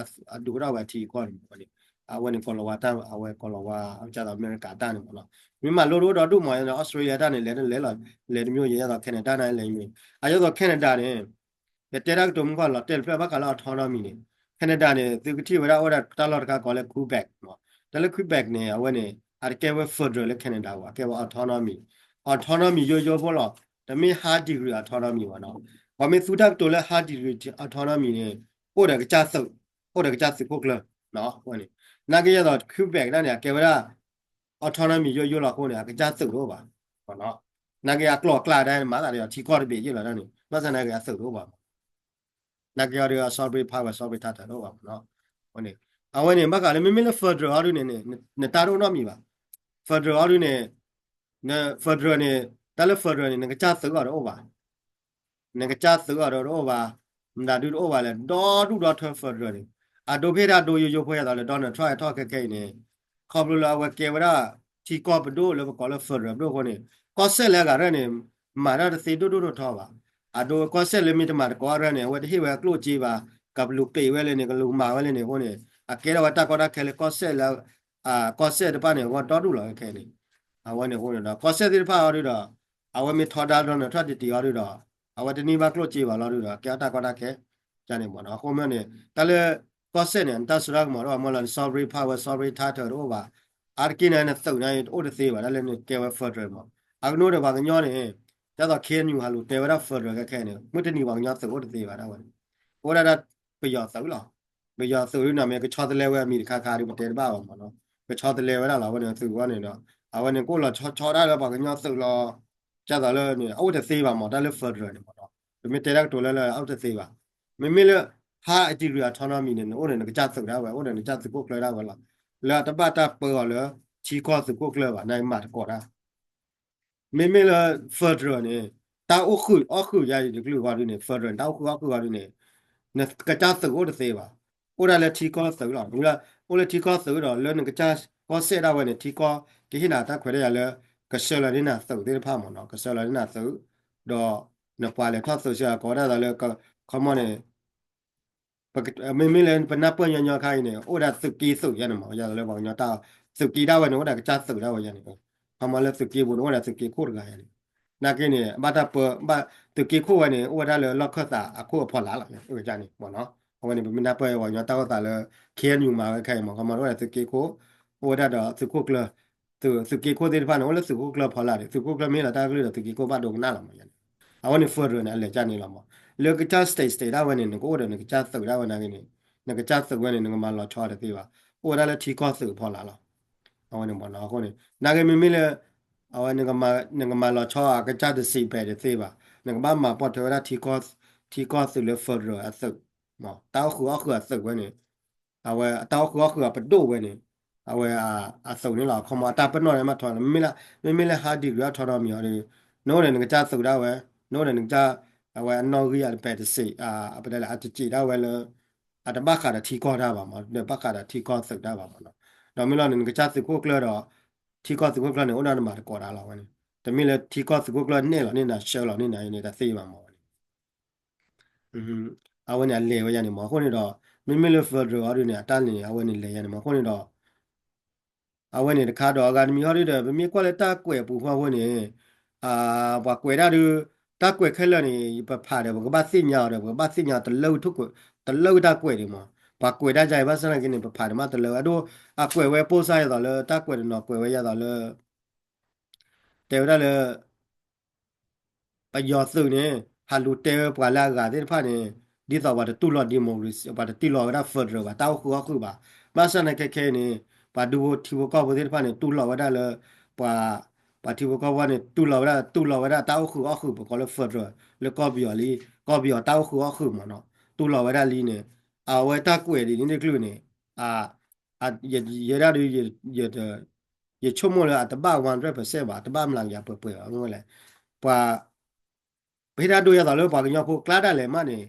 အဒုးအိၣ်ထီၣ်ဝဲအထံအကီၢ်န့ၣ်မးန့ၣ် အဝဲန့ၣ်ကီၤလၤဝါတၢ် အဝဲကီၤလၤဝါ အဝဲကၢ်သိးအမဲရကၤတၢ်န့ၣ်မးနီၤ မ့ၢ်မၤလိတအိၣ်ဒီဒူၣ်မး Australia တၢ်န့ၣ် လဲၤလဲၤလီၤ လဲၤတမံၤယဲၢ် ယဲသိး Canada န့ၣ် လဲၤမံၤ အယဲသိး Canada န့ၣ် ယတဲတၢ်ကတိၤမုၢ်ကီၢ်လီၤတဲာ်တဖျၢၣ်ဘၣ်ဃးလၢ autonomy န့ၣ် Canada န့ၣ် သုကထံၣ်ဝဲဒၣ်အိၣ်ဝဲဒၣ်တၢ်လီၢ်တခါကိးလၢ Quebec မး တၢ်လၢ Quebec န့ၣ် အဝဲန့ၣ် အတကဲဝဲ federal လၢ Canada ဘၣ် အကဲဝဲ autonomy autonomy ယိယိဖိလီၤ တမ့ၢ် high degree autonomy ဘၣ်နီၤ. ပှၤမ့ၢ်သူတၢ်ကတိၤလၢ high degree autonomy န့ၣ် အိၣ်ဒီးကစၢ်သုး, အိၣ်ဒီးကစၢ်သုးခိၣ်ကျၢၢ်, နာ်က့ယဲသိး Quebec ဒၣ်န့ၣ် အကဲဝဲဒၣ် autonomy ယိယိလီၤအဃိန့ၣ် အကစၢ်သုးတအိၣ်ဘၣ်, နာ်က့အကျိာ်အကျဲဒၣ်မၤသးဒီးထံကီၢ်တဘ့ၣ်ယ့ၢ်လီၤဒၣ်န့ၣ် ဘၣ်ဆၣ်နာ်က့အသုးတအိၣ်ဘၣ် နာ်က့အီၤဒီး sovereign power, sovereign title တအိၣ်ဘၣ်မးနီၤ. အဝဲန့ၣ် ဘၣ်ဃးလၢမ့မ့ၢ်လၢ federal အီၤဒုန့ၣ် နတၢ်တအိၣ်နီတမံၤဘၣ်. federal အီၤဒုန့ၣ် federal န့ၣ် တၢ်လၢ federal န့ၣ် နကစၢ်သုးအီၤတအိၣ်ဘၣ် နကစၢ်သုးအီၤဒီးတအိၣ်ဘၣ်, မတၤဒုတအိၣ်ဘၣ်လဲၣ်, ဒီဒူၣ်ဒီထၢ federal န့ၣ် အဒိဖဲဒၣ်ဒိယိယိဖိယဲသိးလၢ Donald Trump ဟဲထီၣ်ခဲခဲအံၤန့ၣ်, ခီဖျိလၢအဝဲကဲဝဲဒၣ် ထံကီၢ်ပဒိၣ်လၢပကိးလၢ federal ပဒိၣ်အဃိန့ၣ်, ကီၢ်စဲၣ်လၢအဂၤရၢၢ်န့ၣ် မၤတၢ်တသ့ဒိၣ်ဒိၣ်ထီထီဘၣ်. အဒိကီၢ်စဲၣ်လၢမ့ၢ်တမၤတကိးအရၢၢ်န့ၣ် အဝဲတဟ့ၣ်ဝဲကျိၣ်စ့ဘၣ်, ကလူၤပ့းဝဲလၢန့ၣ် ကလူၤမၤဝဲလၢန့ၣ်အဃိန့ၣ်, အကဲထီၣ်ဝဲတၢ်ကီတၢ်ခဲလၢကီၢ်စဲၣ်လၢ ကီၢ်စဲၣ်တဖၣ်န့ၣ် အဂီၢ်ဒီဒူၣ်လီၤခဲခဲအံၤန့ၣ်, အဝဲန့ၣ်အဃိန့ၣ်ဒီး ကီၢ်စဲၣ်သ့ၣ်တဖၣ်အီၤဒုဒီး အဝဲမ့ၢ်ထီဒါ Donald Trump တံၢ်တံၢ်အီၤဒုဒီး အဝဲတန့ၢ်ဘၣ်ကျိၣ်စ့ဘၣ်လီၤဒုဒီး ကဲထီၣ်တၢ်ကီတၢ်ခဲ န့ၣ်မးနီၤ. အဃိမ့ၢ်န့ၣ် တၢ်လၢ ကီၢ်စဲၣ်န့ၣ် နတၢ်စိတၢ်ကမီၤတအိၣ်ဘၣ်, မ့ၢ်လီၤန့ၣ် sovereign power, sovereign title တအိၣ်ဘၣ်. အါတက့ၢ်န့ၣ် နသုးန့ၣ် အိၣ်တသ့ဘၣ် တၢ်လၢနကဲဝဲ federal မး. အကနိဒီးပှၤကညီန့ၣ် ဒ်သိး K N U ဟးလူၤတဲဝဲဒၣ် federal ခဲခဲန့ၣ် မုၢ်တနံၤပှၤကညီသုးအိၣ်တသ့ဘၣ်ဒၣ်ဝဲန့ၣ်, အိၣ်ဒၣ်ဒၣ်ပယီၤသုးလီၤ. ပယီၤသုးဒုန့ၣ် မ့ၢ်ကဆီတလဲဝဲအမံၤတခါခါဒု ပတဲတဘၣ်ဘၣ်မးနီၤ. ကဆီတလဲဝဲဒၣ်လီၤ အဝဲန့ၣ်သုးဝဲန့ၣ်ဒီး အဝဲန့ၣ်ကအိၣ်လီၤဆီဆီဒၣ်လၢပှၤကညီသုးလီၤ. ဒ်သိးလၢန့ၣ် အအိၣ်တသ့ဘၣ်မး တၢ်လၢ federal န့ၣ်မးနီၤ. ပမ့ၢ်တဲတၢ်ကတိၤလၢလၢအအိၣ်တသ့ဘၣ်. မ့မ့ၢ်လၢ high degree autonomy န့ၣ် နအိၣ်ဒီးနကစၢ်သုးဒၣ်ဝဲ အိၣ်ဒီးနကစၢ်သုးခိၣ်ကျၢၢ်ဒၣ်ဝဲလီၤ. လၢအတဘၣ်တၢ်ပၢအီၤလၢ ထံကီၢ်သုးခိၣ်ကျၢၢ်ဘၣ် နမၤတကိးတၢ် မ့မ့ၢ်လၢ federal န့ၣ် တၢ်အိၣ်ဃုာ်အီၣ်ဃုာ်ယါအံၤတကလုာ်အဂီၢ်ဒုန့ၣ် federal န့ၣ် တၢ်အိၣ်ဃုာ်အီၣ်ဃုာ်အဂီၢ်ဒုန့ၣ် နကစၢ်သုးအိၣ်တသ့ဘၣ်. အိၣ်ဒၣ်လၢထံကီၢ်သုးလီၤ. မ့ၢ်လၢ အိၣ်လၢထံကီၢ်သုးဒီး လၢနကစၢ်ကီၢ်စဲၣ်ဒၣ်ဝဲန့ၣ် ထံကီၢ်ကဟ့ၣ်နၤတၢ်ခွဲးတၢ်ယာ်လၢ ကဆှၢလီၤန့ၢ်နၤသုးသ့ၣ်တဖၣ်မးနီၤ. ကဆှၢလီၤန့ၢ်နၤသုး ဒီးနပှၤလဲၤထီၣ်သုးဆၢအကိးဒၣ်သိးလၢ ခီမီန့ၣ် မ့မ့ၢ်လၢပနၢ်ပၢၢ်ညီညီခါအံၤန့ၣ် အိၣ်ဝဲဒၣ်သုးက့သုးယါန့ၣ်မး ယါသိးလၢပှၤကညီတၢ် သုးက့ဒၣ်ဝဲန့ၣ် အိၣ်ဝဲဒၣ်ကစၢ်သုးဒၣ်ဝဲယါန့ၣ်, ခီမီလၢသုးက့ပူၤန့ၣ် အိၣ်ဝဲဒၣ်သုးက့ခိၣ်တဂၤယါန့ၣ်, နာ်က့န့ၣ် ဘၣ်တၢ်ပၢ ဘၣ်သုးက့ခိၣ်ဝဲန့ၣ် အိၣ်ဝဲဒၣ်လၢလီၢ်ခၢၣ်သးအခိၣ်အဖီလာ်လီၤ အိၣ်ဝဲဒၣ်န့ၣ်မးနီၤ, အဝဲန့ၣ် ပမ့ၢ်နၢ်ပၢၢ်ပှၤကညီတၢ်အိၣ်သးလၢ K N U မၤဝဲခဲအံၤမး ခီမီအိၣ်ဝဲဒၣ်သုးက့ခိၣ်, အိၣ်ဝဲဒၣ်ဒီးသုးခိၣ်ကျၢၢ် သုး သုးက့ခိၣ်သ့ၣ်တဖၣ်န့ၣ် အိၣ်လၢသုးခိၣ်ကျၢၢ်ဖီလာ်ဒီး သုးခိၣ်ကျၢၢ်မ့ၢ်လီၤတၢ်ကလုၢ်ဒီးသုးက့ခိၣ်ဘၣ်ဒိကနၣ်လီၤမးယါန့ၣ်, အဝဲန့ၣ် federal န့ၣ် အလဲၤကၢ်န့ၣ်လီၤမး, လၢကစၢ် state state ဒၣ်ဝဲန့ၣ် နကအိၣ်ဒီးနကစၢ်သုးဒၣ်ဝဲနာ်က့န့ၣ်, နကစၢ်သုးဝဲန့ၣ် နကမၤလီၤဆီတသ့ဘၣ်, အိၣ်ဝဲဒၣ်လၢထံကီၢ်သုးအဖီလာ်လီၤ, အဝဲန့ၣ်မးနီၤ အဃိန့ၣ် နာ်က့မ့မ့ၢ်လၢ အဝဲ နကမၤလီၤဆီအကစၢ်တစံးပဲာ်တသ့ဘၣ်, နကဘၣ်မၤပိာ်ထွဲဝဲဒၣ် ထံကီၢ်သုးလၢ federal အသုး, တၢ်အိၣ်ဃုာ်အီၣ်ဃုာ်အသုးဝဲန့ၣ်, အဝဲအတၢ်အိၣ်ဃုာ်အီၣ်ဃုာ်အပဒိၣ်ဝဲန့ၣ်, အဝဲအသုးန့ၣ်လီၤ ခီမီအတၢ်ပနီၣ်န့ၣ်မးထီၣ်, မ့မ့ၢ်လၢ high degree autonomy အီၤဒီး နအိၣ်ဒီးနကစၢ်သုးဒၣ်ဝဲ, နအိၣ်ဒီးနကစၢ် အဝဲအနီၣ်ဂံၢ်အတပဲာ်တစံး အပတဲလၢအတစံးဒၣ်ဝဲလၢ အတဘၣ်ဃးဒီးထံကီၢ်တၢ်ဘၣ်မး ဒီးဘၣ်ဃးဒီးထံကီၢ်သုးတၢ်ဘၣ်မးနီၤ, ဒီးမ့ၢ်လီၤန့ၣ် နကစၢ်သုးခိၣ်ကျၢၢ်ဒီး ထံကီၢ်သုးခိၣ်ကျၢၢ်န့ၣ် အိၣ်ဒၣ်နမၤတကိးတၢ်လီၤဝဲန့ၣ်, တမ့ၢ်လၢထံကီၢ်သုးခိၣ်ကျၢၢ်နဲၣ်လီၤန့ၢ်နၤ ဆှၢလီၤန့ၢ်နၤအံၤန့ၣ် တသ့ဘၣ်မးဝဲန့ၣ် အဝဲန့ၣ်အလဲၤဝဲယါန့ၣ်မး အဃိန့ၣ်ဒီး မ့မ့ၢ်လၢ federal အီၤဒုန့ၣ် အတၢ်န့ၣ် အဝဲန့ၣ်လဲၤယါန့ၣ်မး အဃိန့ၣ်ဒီး အဝဲန့ၣ်တခါဒီး အဂၤတမံၤဟီဒုဒီး ပမ့ၢ်ကွၢ်လၢတၢ်ကွဲးပူၤဃီအဃိန့ၣ် ပှၤကွဲးဒၣ်ဒု တၢ်ကွဲးခဲလၢာ်န့ၣ် ပဖးဒီး ပကဘၣ်သ့ၣ်ညါအီၤဒီး ပကဘၣ်သ့ၣ်ညါတလၢတၢ်ကွဲး, တလၢတၢ်ကွဲးဒံးမး, ပှၤကွဲးဒၣ်ယါအံၤဘၣ်ဆၣ်သနာ်က့န့ၣ် ပဖးဒံးမးတလၢ အဒိ အကွဲးဝဲပိၢ်စၢ်ယဲသိးလၢ တၢ်ကွဲးတနီၤကွဲးဝဲယဲသိးလၢ တဲဝဲဒၣ်လၢ ပယီၤသုးန့ၣ် ဟးလူၤတဲဝဲပှၤလၢအဂၤသ့ၣ်တဖၣ်န့ၣ် ဒ်သိးပှၤတတူၢ်လိာ် democracy ပှၤတတူၢ်လိာ်ဝဲဒၣ် federal ဘၣ် တၢ်အိၣ်ဃုာ်အီၣ်ဃုာ်ဘၣ်, ဘၣ်ဆၣ်သနာ်က့ခဲအံၤန့ၣ် ပှၤဒူဖိထံဖိကီၢ်ဖိသ့ၣ်တဖၣ်န့ၣ် တူၢ်လိာ်ဝဲဒၣ်လၢ ပှၤ ပှၤထံဖိကီၢ်ဖိန့ၣ် တူၢ်လိာ်ဝဲဒၣ် တူၢ်လိာ်ဝဲဒၣ်တၢ်အိၣ်ဃုာ်အီၣ်ဃုာ် ပကိးလၢ federal လၢကီၢ်ပယီၤလံ, ကီၢ်ပယီၤတၢ်အိၣ်ဃုာ်အီၣ်ဃုာ်မးနီၤ, တူၢ်လိာ်ဝဲဒၣ်လံန့ၣ် အဝဲတၢ်ကွဲးဒ်န့ၣ်တကလုာ်န့ၣ် ယဲဒၣ်ဒု ယဆိကမိၣ်လၢအတဘၣ် one hundred percent ဘၣ် အတဘၣ်မျးကယၤပှဲၤပှဲၤဘၣ် မ့ၢ်ဝဲလဲၣ်, ပှၤ ပဟ့ၣ်တၢ်ဒိယဲသိးလၢပှၤကညီဖိကျါဒၣ်လဲာ်မးန့ၣ်,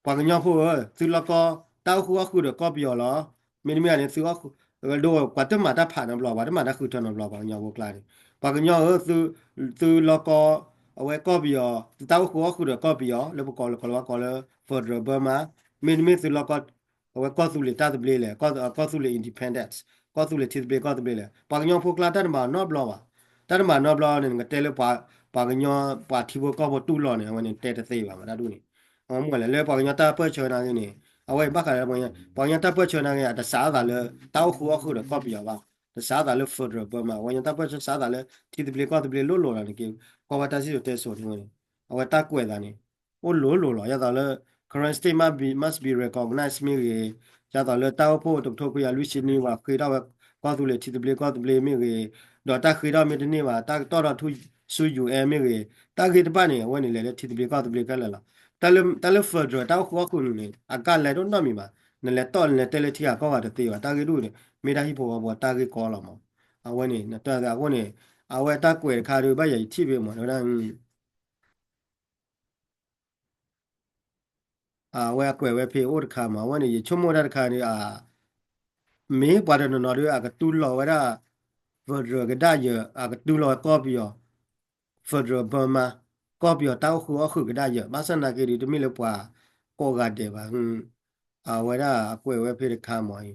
ပှၤကညီဖိဧၢ, သုလီၢ်ကီ တၢ်အိၣ်ဃုာ်အီၣ်ဃုာ်ဒီးကီၢ်ပယီၤလီၤ, မ့တမ့ၢ်န့ၣ် သုအီၣ်ဃုာ် ဒိ ပှၤတမၤတၢ်ဖးနီတဘျီ ပှၤတမၤတၢ်ဃုထၢနီတဘျီ ပှၤကညီဖိကျါန့ၣ်, ပှၤကညီဧၢ, သုလီၢ်ကီ အဝဲကီၢ်ပယီၤ သုတၢ်အိၣ်ဃုာ်အီၣ်ဃုာ်ဒီးကီၢ်ပယီၤ လၢပကိးလၢကိးလီၤဝဲကိးလၢ federal Burma, မ့တမ့ၢ်သုလီၢ်ကီ အဝဲကီၢ်သူလ့ၤတၢ်သဘျ့လဲၣ်, ကီၢ်သူလ့ၤ independence, ကီၢ်သူလ့ၤထံသဘျ့ကီၢ်သဘျ့လဲၣ်, ပှၤကညီဖိကျါတၢ်တမၤနီတဘျီဘၣ်, တၢ်တမၤနီတဘျီန့ၣ် နကတဲလၢပှၤ ပှၤကညီ ပှၤထံဖိကီၢ်ဖိတူၢ်လိာ်န့ၣ် အဝဲန့ၣ်တဲတသ့ဘၣ် မတၢ်ဒ်န့ၣ်, အမ့ၢ်လဲၣ် လၢပှၤကညီတၢ်ပၢၢ်ဆၢနာ်က့န့ၣ် အဝဲဘၣ်ဃးလၢ ပှၤကညီတၢ်ပၢၢ်ဆၢနာ်က့ အတစးအသးလၢ တၢ်အိၣ်ဃုာ်အီၣ်ဃုာ်ဒီးကီၢ်ပယီၤဘၣ်, တစးအသးလၢ federal Burma, ပှၤကညီတၢ်ပၢၢ်ဆၢစးအသးလၢ ထံသဘျ့ကီၢ်သဘျ့လိၤလိၤလီၤန့ၣ်က့ ကီၢ်ဝဲတၢ်စံၣ်စိၤတဲစိၤန့ၣ်ဝဲန့ၣ် အဝဲတၢ်ကွဲးသးန့ၣ် အိၣ်လိၤလိၤလီၤ. ယသးလၢ Karen State must be, must be recognized မ့ၢ်ဂ့ၤ, ယသးလၢတၢ်အိၣ်ဖှိၣ်တကထိခွံကယၤလွံၢ်ဆံနွံ ပှၤဃ့ထီၣ်ဝဲကီၢ်သူလ့ၤ ထံသဘျ့ကီၢ်သဘျ့မ့ၢ်ဂ့ၤ, ဒီးတၢ်ဃ့ထီၣ်မ့ၢ်တန့ၢ်ဘၣ် တၢ်ကတီၢ်ထီၣ်ဆူ ယူဢဲမ့ၢ်ဂ့ၤ, တၢ်ဂ့ၢ်တဖၣ်န့ၣ် အဝဲန့ၣ်လဲၤလၢထံသဘျ့ကီၢ်သဘျ့ခဲလၢာ်လီၤ. တၢ်လၢ တၢ်လၢ federal တၢ်အိၣ်ဃူအိၣ်ဃုာ်န့ၣ် အကလဲၤဒိၣ်နီတမံၤဘၣ်. နလဲၤတီၢ်နလဲၤတဲလၢထံဂၤကီၢ်ဂၤတသ့ဘၣ်. တၢ်ဂ့ၢ်ဒ်န့ၣ် မ့ၢ်တၢ်ဟံၣ်ဖိဃီဖိတၢ်ဂ့ၢ်ကီလီၤမး. အဝဲန့ၣ် နတၢ်အဃိန့ၣ် အဝဲတၢ်ကွဲးတခါဒီး ဘၣ်ယၤယထံၣ်ဖဲမး တဲဝဲဒၣ် အဝဲအကွဲးဝဲဖဲအိၣ်တခါမး အဝဲန့ၣ် ယဆိကမိၣ်တၢ်တခါန့ၣ် မ့ၢ်ပှၤတနီၤနီၤဒီး အကတူၢ်လိာ်ဝဲဒၣ် federal ကဒါယၢၤ အကတူၢ်လိာ်ဝဲကီၢ်ပယီၤ federal Burma ကီၢ်ပယီၤတၢ်အိၣ်ဃူအိၣ်ဃုာ်ကဒါယၢၤ ဘၣ်ဆၣ်နာ်က့ဒီး တမ့ၢ်လၢပှၤကိးဂၤဒဲးဘၣ်. အဝဲဒၣ်အကွဲးဝဲဖဲတခါမးအံၤ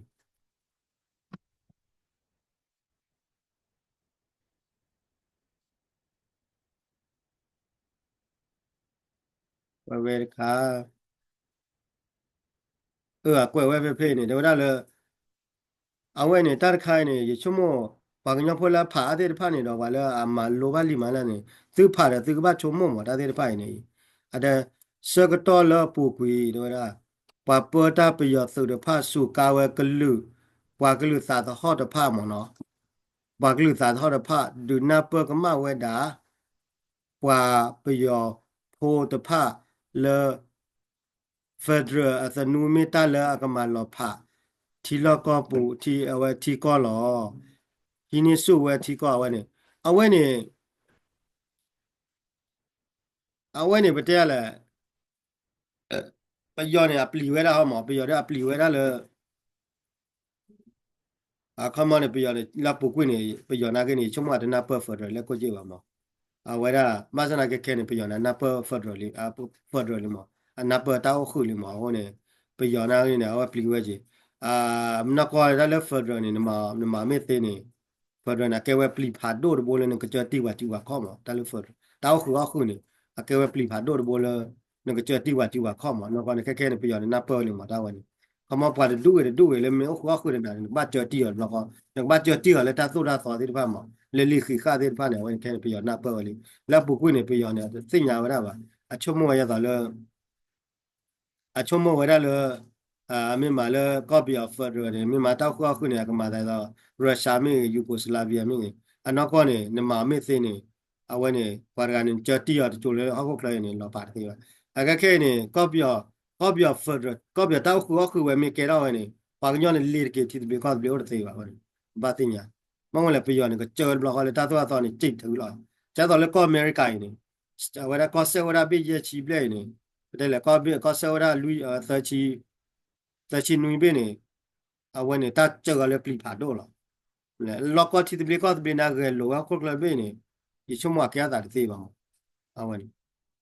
ကွဲးဝဲတခါ အကွဲးဝဲဖဲဖဲန့ၣ် တဲဝဲဒၣ်လၢ အဝဲန့ၣ် တၢ်တခါအံၤန့ၣ် ယဆိကမိၣ် ပှၤကညီဖိလၢအဖးအါသ့ၣ်တဖၣ်န့ၣ်ဒီး ပှၤလၢအမၤလိဘၣ်လံမးလၢန့ၣ် သုဖးဒီးသုကဘၣ်ဆိကမိၣ်မး တၢ်သ့ၣ်တဖၣ်အံၤန့ၣ် အတ ဆၢကတီၢ်လၢအပူၤကွံာ် တဲဝဲဒၣ် ပှၤပၢတၢ်ပယီၤသုးတဖၣ် စူးကါဝဲကလုာ် ပှၤကလုာ်သးသဟီၣ်တဖၣ်မးနီၤ ပှၤကလုာ်သးသဟီၣ်တဖၣ် ဒုးနၢ်ပၢၢ်ကမၣ်ဝဲဒၣ် ပှၤပယီၤဖိတဖၣ်လၢ federal အသနူမ့ၢ်တၢ်လၢအကမၤလီၤဖး ထံလီၢ်ကီၢ်ပူၤ ထံအဝဲထံကီၢ်လီၤ. ဟံးန့ၢ်ဆူၣ်ဝဲထံကီၢ်အဝဲန့ၣ် အဝဲန့ၣ် အဝဲန့ၣ်ပတဲလဲၣ် ပယီၤန့ၣ် အပျံၤဝဲဒၣ်ဟီမး ပယီၤဒီးအပျံၤဝဲဒၣ်လၢ အခီမီန့ၣ် ပယီၤန့ၣ် လၢပူၤကွံာ်န့ၣ် ပယီၤနာ်က့န့ၣ် ဆိကမိၣ်အတနၢ်ပၢၢ် federal လၢကိၣ်က့ၢ်ဘၣ်မး အဝဲဒၣ် ဘၣ်ဆၣ်နာ်က့ခဲန့ၣ် ပယီၤန့ၣ် အနၢ်ပၢၢ် federal လံ federal လံမး အနၢ်ပၢၢ်တၢ်အိၣ်ဃုာ်လံမး အဃိန့ၣ် ပယီၤနာ်က့န့ၣ် အဝဲပျံၤဝဲက့ၤ မနီၢ်ကီၢ်တၢ်လၢ federal န့ၣ် နမၤမ့ၢ်သ့န့ၣ် federal န့ၣ် အကဲဝဲပျံၤဖးဒိၣ်တဘိလၢနကစၢၢ်တံၢ်ဝၤတံၢ်ဝၤခီၣ်မး တၢ်လၢ federal တၢ်အိၣ်ဃုာ်အီၣ်ဃုာ်န့ၣ် အကဲဝဲပျံၤဖးဒိၣ်တဘိလၢ နကစၢၢ်တံၢ်ဝၤတံၢ်ဝၤခီၣ်မး နီၢ်ကီၢ်န့ၣ် ခဲခဲန့ၣ် ပယီၤန့ၣ် နၢ်ပၢၢ်ဝဲလံမး တၢ်ဝဲန့ၣ် ခီမီပှၤတဒူၣ်ဂ့ၤတဒူၣ်ဂ့ၤလၢမ့ၢ်အိၣ်ဃုာ်အီၣ်ဃုာ်တနၤန့ၣ် နကဘၣ်စၢၢ်တံၢ်အီၤတဘျီဃီ နကဘၣ်စၢၢ်တံၢ်အီၤလၢတၢ်သိၣ်တၢ်သီသ့ၣ်တဖၣ်မး လၢလံာ်ဃံးဃာ်သ့ၣ်တဖၣ်န့ၣ် အဝဲန့ၣ်ခဲန့ၣ် ပယီၤနၢ်ပၢၢ်ဝဲလံ လၢအပူၤကွံာ်န့ၣ် ပယီၤန့ၣ် တသ့ၣ်ညါဝဲဒၣ်ဘၣ် အဆိကမိၣ်ဝဲဒၣ်သိးလၢ အဆိကမိၣ်ဝဲဒၣ်လၢ မ့ၢ်မးလၢကီၢ်ပယီၤ federal န့ၣ် မ့ၢ်မးတၢ်အိၣ်ဃုာ်အီၣ်ဃုာ်န့ၣ် အကမၤသးဒ်သိး Russia မ့ၢ်ဂ့ၤ Yugoslavia မ့ၢ်ဂ့ၤ အနီၢ်ကီၢ်န့ၣ် နမၤမ့ၢ်သ့န့ၣ် အဝဲန့ၣ် ပှၤတဂၤန့ၣ် နစၢၢ်တံၢ်အီၤတကၠိၤလၢဟီၣ်ခိၣ်ချၢအံၤန့ၣ် လီၤပာ်တသ့ဘၣ် အခဲခဲအံၤန့ၣ် ကီၢ်ပယီၤ ကီၢ်ပယီၤ federal ကီၢ်ပယီၤတၢ်အိၣ်ဃုာ်အီၣ်ဃုာ်ဝဲမ့ၢ်ကဲထီၣ်ဝဲန့ၣ် ပှၤကညီန့ၣ်လ့ၤတက့ၤ ထံသဘျ့ကီၢ်သဘျ့အိၣ်တသ့ဘၣ်ဝဲန့ၣ် ဘၣ်သ့ၣ်ညါ မ့ၢ်ဝဲလဲၣ် ပယီၤန့ၣ် ကစၢၢ်ဝဲတဘျီဃီလၢတၢ်သိၣ်တၢ်သီန့ၣ် စံးထုးလီၤ ကဲသိးလၢကီၢ်အမဲရကၤအံၤန့ၣ် အဝဲဒၣ်ကီၢ်စဲၣ်ဝဲဒၣ်ဘ့ၣ်ယဲၢ်ဆံဘျဲၣ်အံၤန့ၣ် ပတဲလဲၣ် ကီၢ်ဘ့ၣ်ကီၢ်စဲၣ်ဝဲဒၣ်လွံၢ် သၢဆံ သၢဆံနွံဘ့ၣ်န့ၣ် အဝဲန့ၣ်တၢ်စၢၢ်အီၤလၢပျံၤဖးဒိၣ်လီၤ လီၢ်ကီၢ်ထံသဘျ့ကီၢ်သဘျ့န့ၣ် ဂဲၤလိာ်ဝဲဟီၣ်ခိၣ်ချၢဘ့ၣ်န့ၣ် ယဆိကမိၣ်အကဲအသးတသ့ဘၣ်မး အဝဲန့ၣ်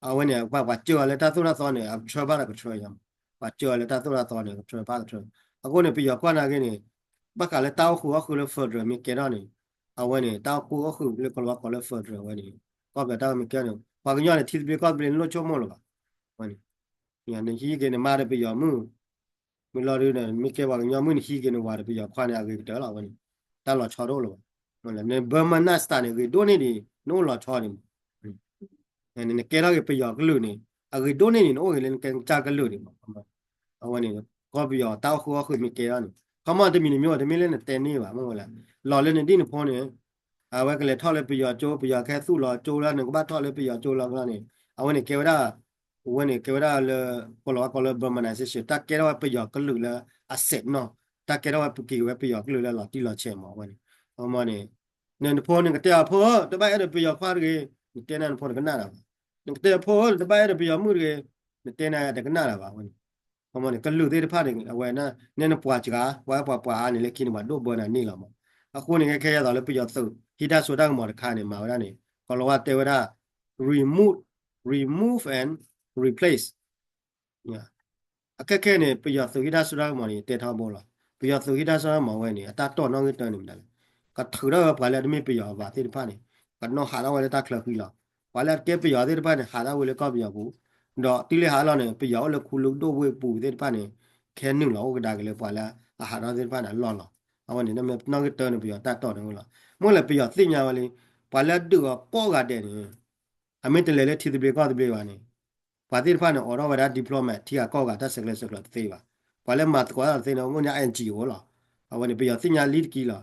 အဝဲန့ၣ် ပှၤပှၤစၢၢ်အီၤလၢတၢ်သိၣ်တၢ်သီန့ၣ် အကထြၢဘၣ်ဒီးကထြၢယၤမး ပှၤစၢၢ်အီၤလၢတၢ်သိၣ်တၢ်သီန့ၣ် ကထြၢဘၣ်ကထြၢ အဃိန့ၣ် ပယီၤကွၢ်နာ်က့န့ၣ် ဘၣ်ဃးလၢတၢ်အိၣ်ဃုာ်အီၣ်ဃုာ်လၢ federal မ့ၢ်ကဲထီၣ်န့ၣ် အဝဲန့ၣ် တၢ်အိၣ်ဃုာ်အီၣ်ဃုာ်လၢကလီၤဝါကီးလၢ federal ဝဲန့ၣ် ကီၢ်ပယီၤတၢ်အိၣ်မ့ၢ်ကဲန့ၣ် ပှၤကညီန့ၣ် ထံသဘျ့ကီၢ်သဘျ့န့ၣ် လိၣ်ဆိကမိၣ်လၢၤဘၣ် ဝဲန့ၣ် နဟံးက့ၤနမါဒီးပယီၤမုၣ် မ့ၢ်လီၤဒုးန့ၣ် မ့ၢ်ကဲပှၤကညီမုၣ် နဟံးက့ၤနဝၤဒီးပယီၤခွါန့ၣ် အဂ့ၤကတၢၢ်လီၤဝဲန့ၣ် တၢ်လီၤဆီတအိၣ်လၢၤဘၣ် န Burma Night Star န့ၣ် ဂ့ၤဒိၣ်န့ၢ်ဒံး နအိၣ်လီၤဆီဒံးမး နကဲထီၣ်က့ၤပယီၤကလုာ်န့ၣ် အဂ့ၤဒိၣ်န့ၢ်ဒံး နအိၣ်ဂ့ၤလၢနကဲကစၢ်ကလုာ်ဒံးမး အဝဲန့ၣ် ကီၢ်ပယီၤတၢ်အိၣ်ဃုာ်အီၣ်ဃုာ်မ့ၢ်ကဲထီၣ်န့ၣ် ခီမီတမံၤတမံၤ တမ့ၢ်လၢနတဲန့ၢ်ဘၣ် မ့ၢ်ဝဲလဲၣ် လီၤလၢနဒံၣ်နဖိန့ၣ် အဝဲကလဲၤထီၣ်လၢပယီၤကၠိ ပယီၤကဟဲသူၣ်လီၤကၠိလၢ နကဘၣ်ထီၣ်လၢပယီၤကၠိလီၤန့ၣ် အဝဲန့ၣ်ကဲဝဲဒၣ် အဝဲန့ၣ်ကဲဝဲဒၣ်လၢ ကလီၤဝါကီးလၢ Burmanization တၢ်ကဲထီၣ်ဝဲပယီၤကလုာ်လၢအစဲးနီၢ် တၢ်ကဲထီၣ်ဝဲပက့ၤဝဲပယီၤကလုာ်လၢလီၤတံၢ်လီၤဆဲးမး အဝဲန့ၣ် အမ့ၢ်န့ၣ် နဖိန့ၣ်ကတဲအဖိ တဘၣ်အဲၣ်ဒိးပယီၤခွါတဂ့ၤ နတဲန့ၢ်နဖိတကနၣ်တၢ်ဘၣ် နကတဲအဖိ တဘၣ်အဲၣ်ဒိးပယီၤမုၣ်တဂ့ၤ နတဲန့ၢ်တကနၣ်တၢ်ဘၣ် အဝဲန့ၣ် အမ့ၢ်န့ၣ် ကလုာ်သ့ၣ်တဖၣ်န့ၣ် အဝဲန့ၣ် နပှၤစှၤ ပှၤအဲၣ်ပှၤပှၤအါန့ၣ် လၢခံန့ၣ် ပှၤဒိၣ်ဘၢနၤန့ၣ်လီၤမး အဃိန့ၣ် ခဲခဲယသိးလၢပယီၤသုး ဟံးတၢ်စိတၢ်ကမီၤတခါန့ၣ် မၤဝဲဒၣ်န့ၣ် ကီးလီၤဝါတဲဝဲဒၣ် remove remove and replace အခဲခဲန့ၣ် ပယီၤသုးဟံးတၢ်စိတၢ်ကမီၤန့ၣ် ယတဲထီဘိလီၤ. ပယီၤသုးဟံးတၢ်စိတၢ်ကမီၤဝဲန့ၣ် အတၢ်တီၢ်နီၣ်ဂံၢ်တၢန့ၣ်မတၤလဲၣ်, ကထုးထီၣ်ဝဲပှၤလၢအတမ့ၢ်ပယီၤအဘၣ်သ့ၣ်တဖၣ်န့ၣ် ကနီၣ်ဟးထီၣ်ဝဲလၢတၢ်ချၢဃံလီၤ. ပှၤလၢအတကဲပယီၤသ့ၣ်တဖၣ်န့ၣ် ဟးထီၣ်ဝဲလၢကီၢ်ပယီၤပူၤ, ဒီးတုၤလၢဟးလီၤန့ၣ် ပယီၤအိၣ်လၢခူလၢဒိၣ်ဝ့ၢ်ပူၤသ့ၣ်တဖၣ်န့ၣ် ခဲနုာ်လီၤအိၣ်ကဒါက့ၤလၢပှၤလၢအဟးထီၣ်သ့ၣ်တဖၣ်န့ၣ်အလီၢ်လီၤ. အဝဲန့ၣ် နီၣ်ဂံၢ်တၢန့ၣ် ပယီၤတၢ်တီၢ်န့ၣ်ဝဲလီၤ. မ့ၢ်လၢပယီၤသ့ၣ်ညါဝဲလံ, ပှၤလၢအဒုးအီၤကိးဂၤဒဲးန့ၣ် အမ့ၢ်တလဲၤလၢထံသဘျ့ကီၢ်သဘျ့ဘၣ်န့ၣ် ပှၤသ့ၣ်တဖၣ်န့ၣ် အိးထီၣ်ဝဲဒၣ် diplomat ထံဂၤကီၢ်ဂၤ တၢ်ဆဲးကျၢဆဲးကျိးတသ့ဘၣ်. ပှၤလၢမၤသကိးတၢ်တသ့န့ၣ် အိၣ်န့ၣ် N G O လီၤ. အဝဲန့ၣ် ပယီၤသ့ၣ်ညါလံတကံလီၤ.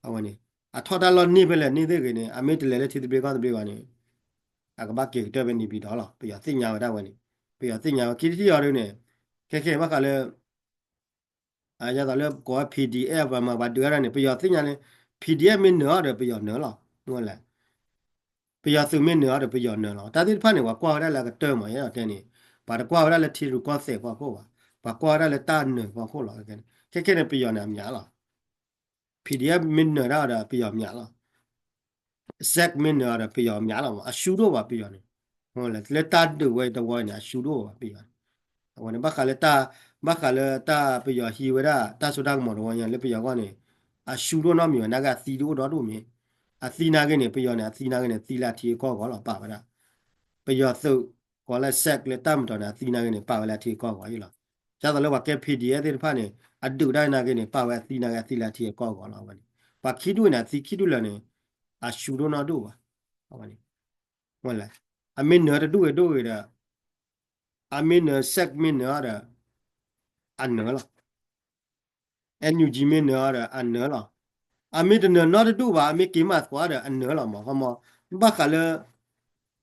အဝဲန့ၣ် အထီၣ်တၢ်လီၢ်န့ၢ်ဖဲလဲၣ်န့ၢ်သ့ဂ့ၤန့ၣ် အမ့ၢ်တလဲၤလၢထံသဘျ့ကီၢ်သဘျ့ဘၣ်န့ၣ် အကဘၣ်က့ၤကတၢၢ်ဖဲန့ၣ်ပံၤဒီးလီၤ. ပယီၤသ့ၣ်ညါဝဲဒၣ်ဝဲန့ၣ် ပယီၤသ့ၣ်ညါဝဲခံထံၣ်အီၤဒ်န့ၣ် ခဲခဲဘၣ်ဃးလၢ ဒ်သိးလၢကိးဝဲ P D F ပှၤမၤပှၤဒုးအါဒၣ်န့ၣ် ပယီၤသ့ၣ်ညါန့ၣ် P D F မ့ၢ်နၢၤအီၤဒီးပယီၤနၢၤလီၤ. မ့ၢ်လဲၣ် ပယီၤသုးမ့ၢ်နၢၤအီၤဒီးပယီၤနၢၤလီၤ. တၢ်သ့ၣ်တဖၣ်န့ၣ် ပှၤကွၢ်ဝဲဒၣ်လၢအကတၢၢ်မး ယအဲၣ်ဒိးတဲန့ၣ် ပှၤတကွၢ်ဝဲဒၣ်လၢထံရူၢ်ကီၢ်သဲးဖီခိၣ်ဘၣ်. ပှၤကွၢ်ဝဲဒၣ်လၢတၢ်နၢၤဖီခိၣ်လီၤ. ခဲခဲန့ၣ် ပယီၤန့ၣ်အမျးလီၤ. P D F မ့ၢ်နၢၤတၢ်အီၤဒီးပယီၤမျးလီၤ. စဲးမ့ၢ်နၢၤအီၤဒီးပယီၤမျးလီၤမး အရှုံးဒိၣ်ဘၣ်ပယီၤန့ၣ်. လၢတၢ်ဒုးဝဲတဝီန့ၣ် အရှုံးဒိၣ်ဘၣ်ပယီၤန့ၣ်. အဝဲန့ၣ် ဘၣ်ဃးလၢတၢ် ဘၣ်ဃးလၢတၢ်ပယီၤဟံးဝဲဒၣ် တၢ်စိတၢ်ကမီၤတဝီညါလၢပယီၤဂီၢ်န့ၣ် အရှုံးဒိၣ်နီတမံၤဘၣ် နာ်က့အသံဒိၣ်အိၣ်ဒီဒိၣ်မး. အသံနာ်က့န့ၣ် ပယီၤန့ၣ် အသံနာ်က့န့ၣ် သံလၢအထံအကီၢ်ဂီၢ်လီၤ ပာ်ဝဲဒၣ် ပယီၤသုး ကိးလၢစဲးလၢတၢ်မတီၤန့ၣ် အသံနာ်က့န့ၣ် ပာ်ဝဲလၢအထံအကီၢ်ဂီၢ်အံၤလီၤ. ဒ်သိးလၢပှၤကဲ P D F သ့ၣ်တဖၣ်န့ၣ် အဒုးတၢ်နာ်က့န့ၣ် ပာ်ဝဲအသံနာ်က့ အသံလၢအထံအကီၢ်ဂီၢ်လီၤ. အဝဲန့ၣ် ပှၤခံဒူၣ်န့ၣ် အသံခံဒူၣ်လၢာ်န့ၣ် အရှုံးဒိၣ်နီတဒူၣ်ဘၣ်. အဝဲန့ၣ် ဝဲလဲၣ် အမ့ၢ်နၢၤတဒူၣ်ဂ့ၤဒိၣ်ဂ့ၤဒီး အမ့ၢ်နၢၤ စဲးမ့ၢ်နၢၤအီၤဒီး အနၢၤလီၤ. N U G မ့ၢ်နၢၤအီၤဒီး အနၢၤလီၤ. အမ့ၢ်တနၢၤနီတဒူၣ်ဘၣ် အမ့ၢ်က့ၤမၤသကိးဒီး အနၢၤလီၤမး ခီမီ ဘၣ်ဃးလၢ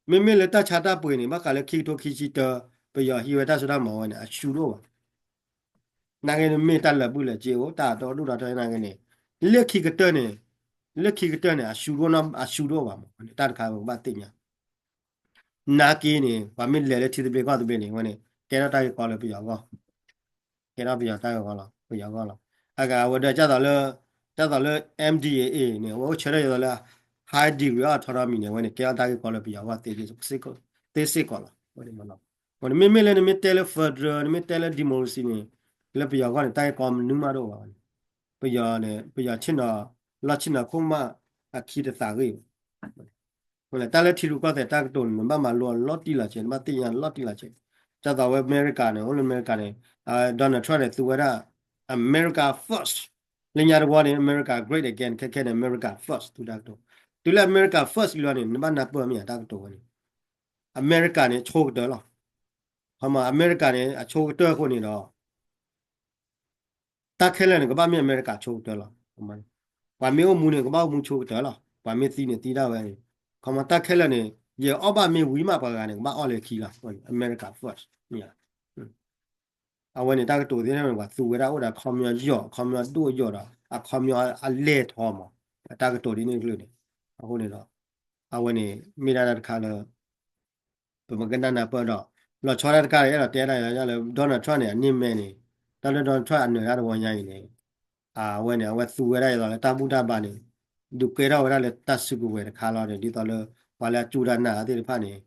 မ့မ့ၢ်လၢတၢ်ဆါတၢ်ပှ့ၤန့ၣ် ဘၣ်ဃးလၢခံကထိခံဆံတၢ ပယီၤဟံးဝဲတၢ်စိတၢ်ကမီၤဝဲန့ၣ် အရှုံးဒိၣ်ဘၣ်. နာ်က့န့ၣ်မ့ၢ်တၢ်လၢာ်ဘူၣ်လၢာ်စ့အိၣ် တၢ်အတီဒိၣ်ဒီးတၢ်နာ်က့န့ၣ် လၢခံကတၢၢ်န့ၣ် လၢခံကတၢၢ်န့ၣ် အရှုံးဒိၣ်နီ အရှုံးဒိၣ်ဘၣ်မး တၢ်တခါပကဘၣ်သ့ၣ်ညါ နာ်က့န့ၣ် ပှၤမ့ၢ်လဲၤလၢထံသဘျ့ကီၢ်သဘျ့န့ၣ် ဝဲန့ၣ် ကဲထီၣ်တၢ်ဂ့ၢ်ကီလၢပယီၤဂီၢ် ကဲထီၣ်ပယီၤတၢ်ဂ့ၢ်ကီလီၤ ပယီၤဂီၢ်လီၤ. အဂၤအဝဲဒၣ် ဒ်သိးလၢ ဒ်သိးလၢ M D A A န့ၣ် အဝဲအိၣ်ဆၢထၢၣ်ဒ်သိးလၢ high degree of autonomy န့ၣ် အဝဲန့ၣ်ကဲထီၣ်တၢ်ဂ့ၢ်ကီလၢပယီၤဂီၢ်သ့စ့ၢ်ကီးလီၤ. မ့မ့ၢ်လၢနမ့ၢ်တဲလၢ federal နမ့ၢ်တဲလၢ democracy န့ၣ် လၢပယီၤဂီၢ်န့ၣ် တၢ်ဂ့ၢ်ကီမနုၤမးတအိၣ်ဘၣ်န့ၣ် ပယီၤန့ၣ် ပယီၤဆ့ၣ်နီၤ လီၢ်ဆ့ၣ်နီၤခိၣ်မး အခံတသးဂ့ၢ် ဝဲလဲၣ် တၢ်လၢထံရူၢ်ကီၢ်သဲးတၢ်ကတိၤန့ၣ် နဘၣ်မၤလိအီၤလီၤတံၢ်လီၤဆဲး နဘၣ်သ့ၣ်ညါလီၤတံၢ်လီၤဆဲး. ဒ်သိးဝဲအမဲရကၤန့ၣ် အိၣ်လၢအမဲရကၤန့ၣ် Donald Trump န့ၣ် သူဝဲဒၣ် America first လၢညါတဝီန့ၣ် America great again ခဲခဲန့ၣ် America first သူတၢ်ကတိၤ တုၤလၢ America first လီၤန့ၣ် နဘၣ်နၢ်ပၢၢ်မ့ၢ်ဧါတၢ်ကတိၤဝဲန့ၣ် အမဲရကၤန့ၣ် အဆိကတၢၢ်လီၤ. ခီမီ အမဲရကၤန့ၣ် အဆိကတၢၢ်အဃိန့ၣ်ဒီး တၢ်ခဲလၢာ်န့ၣ် ကဘၣ်မ့ၢ်အမဲရကၤဆိကတၢၢ်လီၤ. ပှၤမ့ၢ်အိၣ်မူန့ၣ် ကဘၣ်အိၣ်မူဆိကတၢၢ်လီၤ. ပှၤမ့ၢ်သံန့ၣ်သံဒၣ်ဝဲန့ၣ် ခီမီ တၢ်ခဲလၢာ်န့ၣ် ယအီၣ်ဘၣ်မ့ၢ်ဝံၤမးပှၤဂၤန့ၣ် ကဘၣ်အီၣ်လၢခံလီၤ. America first မ့ၢ်ဧါ အဝဲန့ၣ်တၢ်ကတိၤသ့ၣ်တဖၣ်န့ၣ် ပှၤသူဝဲဒၣ်အိၣ်ဒီးအခီပညီယိာ် အခီပညီဒိၣ်ယိာ်ဒီး အခီပညီအလဲၢ်ထီမး အတၢ်ကတိၤဒ်န့ၣ်တကလုာ်န့ၣ် အဃိန့ၣ်ဒီး အဝဲန့ၣ် မ့ၢ်ဒၣ်တၢ်တခါလၢ ပမ့ၢ်ကနၣ်နၢ်ပၢၢ်ဒီး လီၤဆီဒၣ်တခါန့ၣ် အဲၣ်ဒိးတဲဒၣ်လၢ Donald Trump န့ၣ် အန့ၢ်မဲန့ၣ် တၢ်လၢ Donald Trump အနၢၤတၢ်တဝီညါအံၤန့ၣ် အဝဲန့ၣ် အဝဲသူဝဲဒၣ်အသိးလၢတၢ်ဘူၣ်တၢ်ဘါန့ၣ် ဒုးကဲထီၣ်ဝဲဒၣ်လၢတၢ်စုကဝဲၤတခါလီၤန့ၣ် ဒ်သိးလၢ ပှၤလၢအစူၢ်တၢ်နာ်တၢ်သ့ၣ်တဖၣ်န့ၣ်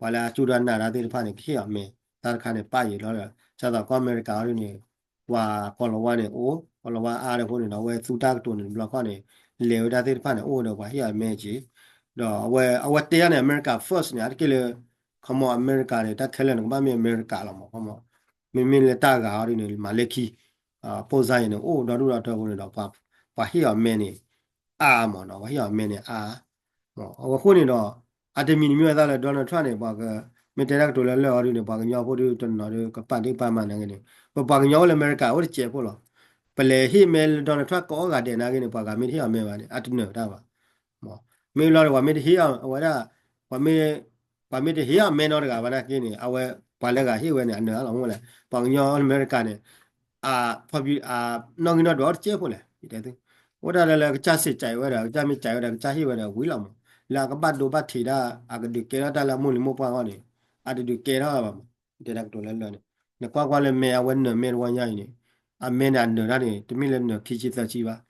ပှၤလၢအစူၢ်တၢ်နာ်တၢ်သ့ၣ်တဖၣ်န့ၣ် ကဟ့ၣ်အီၤမဲ တၢ်တခါန့ၣ် ပာ်ယံာ်လီၤဒီး ဒ်သိးကီၢ်အမဲရကၤအီၤဒ်န့ၣ် ပှၤကီၤလၤဝါန့ၣ်အိၣ် ကီၤလၤဝါအါဒၣ်အဃိန့ၣ်ဒီး အဝဲသူတၢ်ကတိၤန့ၣ်တဘျီဃီန့ၣ် လဲၤဝဲဒၣ်သ့ၣ်တဖၣ်န့ၣ် အိၣ်ဒီးပှၤဟ့ၣ်အီၤမဲက့ၤ ဒီးအဝဲ အဝဲတဲယၤန့ၣ် America first န့ၣ် အါတက့ၢ်လၢ ခီမီ အမဲရကၤန့ၣ် တၢ်ခဲလၢာ်န့ၣ် ကဘၣ်မ့ၢ်အမဲရကၤလီၤမး ခီမီ မ့မ့ၢ်လၢတၢ်ဂၤအီၤဒ်န့ၣ် မၤလၢခံ ဖိစါအံၤန့ၣ် အိၣ်ဒီဒူၣ်ဒီထၢအဃိန့ၣ်ဒီး ပှၤဟ့ၣ်အီၤမဲန့ၣ် အါမးနီၤ ပှၤဟ့ၣ်အီၤမဲန့ၣ်အါ အဃိန့ၣ်ဒီး အတမံၤတမံၤအသးလၢ Donald Trump န့ၣ် ပှၤက မ့ၢ်တဲတၢ်ကတိၤလၢလၢအီၤဒ်န့ၣ် ပှၤကညီဖိဒ်တနီၤဒီး ကပာ်ဒ့ၣ်ပာ်မၤနာ်က့န့ၣ် ပပှၤကညီအိၣ်လၢအမဲရကၤအိၣ်တစဲးဖိလီၤ. ပလဲၤဟ့ၣ်မဲလၢ Donald Trump ကိးဂၤဒဲးနာ်က့န့ၣ် ပှၤဂၤမ့ၢ်တဟ့ၣ်အီၤမဲဘၣ်န့ၣ် အတနၢၤတၢ်ဘၣ် မ့ၢ်လီၤဒီး ပှၤမ့ၢ်တဟ့ၣ်အီၤဝဲဒၣ် ပှၤမ့ၢ် ပှၤမ့ၢ်တဟ့ၣ်အီၤမဲနီတဂၤဘၣ်နာ်က့န့ၣ် အဝဲ ပှၤလၢဂၤဟ့ၣ်ဝဲန့ၣ် အနၢၤအါလီၤမ့ၢ်လဲၣ် ပှၤကညီအမဲရကၤန့ၣ် အ နီၣ်ဂံၢ်နီၣ်ဒွးအိၣ်တစဲးဖိလဲၣ် တဲသု အိၣ်ဒၣ်လၢလၢကစၢ်စံးကဲးဝဲဒီး ကစၢ်မ့ၢ်ကဲးဝဲဒီး ကစၢ်ဟ့ၣ်ဝဲဒီးဝံၤလီၤမး လၢအကဘၣ်ဒိဘၣ်ထံးဒၣ် အကဒုးကဲထီၣ်တၢ်လၢအမိၢ်လံၤမိၢ်ပှၢ်အဂီၢ်န့ၣ် အတဒုးကဲထီၣ်ဘၣ်မး တဲတၢ်ကတိၤလၢလၢန့ၣ် နကွၢ်ကွၢ်လၢမဲ အဝဲနၢၤမဲတဝီညါအံၤန့ၣ် အမဲန့ၣ် အနၢၤတၢ်န့ၣ် တမ့ၢ်လၢနၢၤခံဆံသၢဆံဘၣ်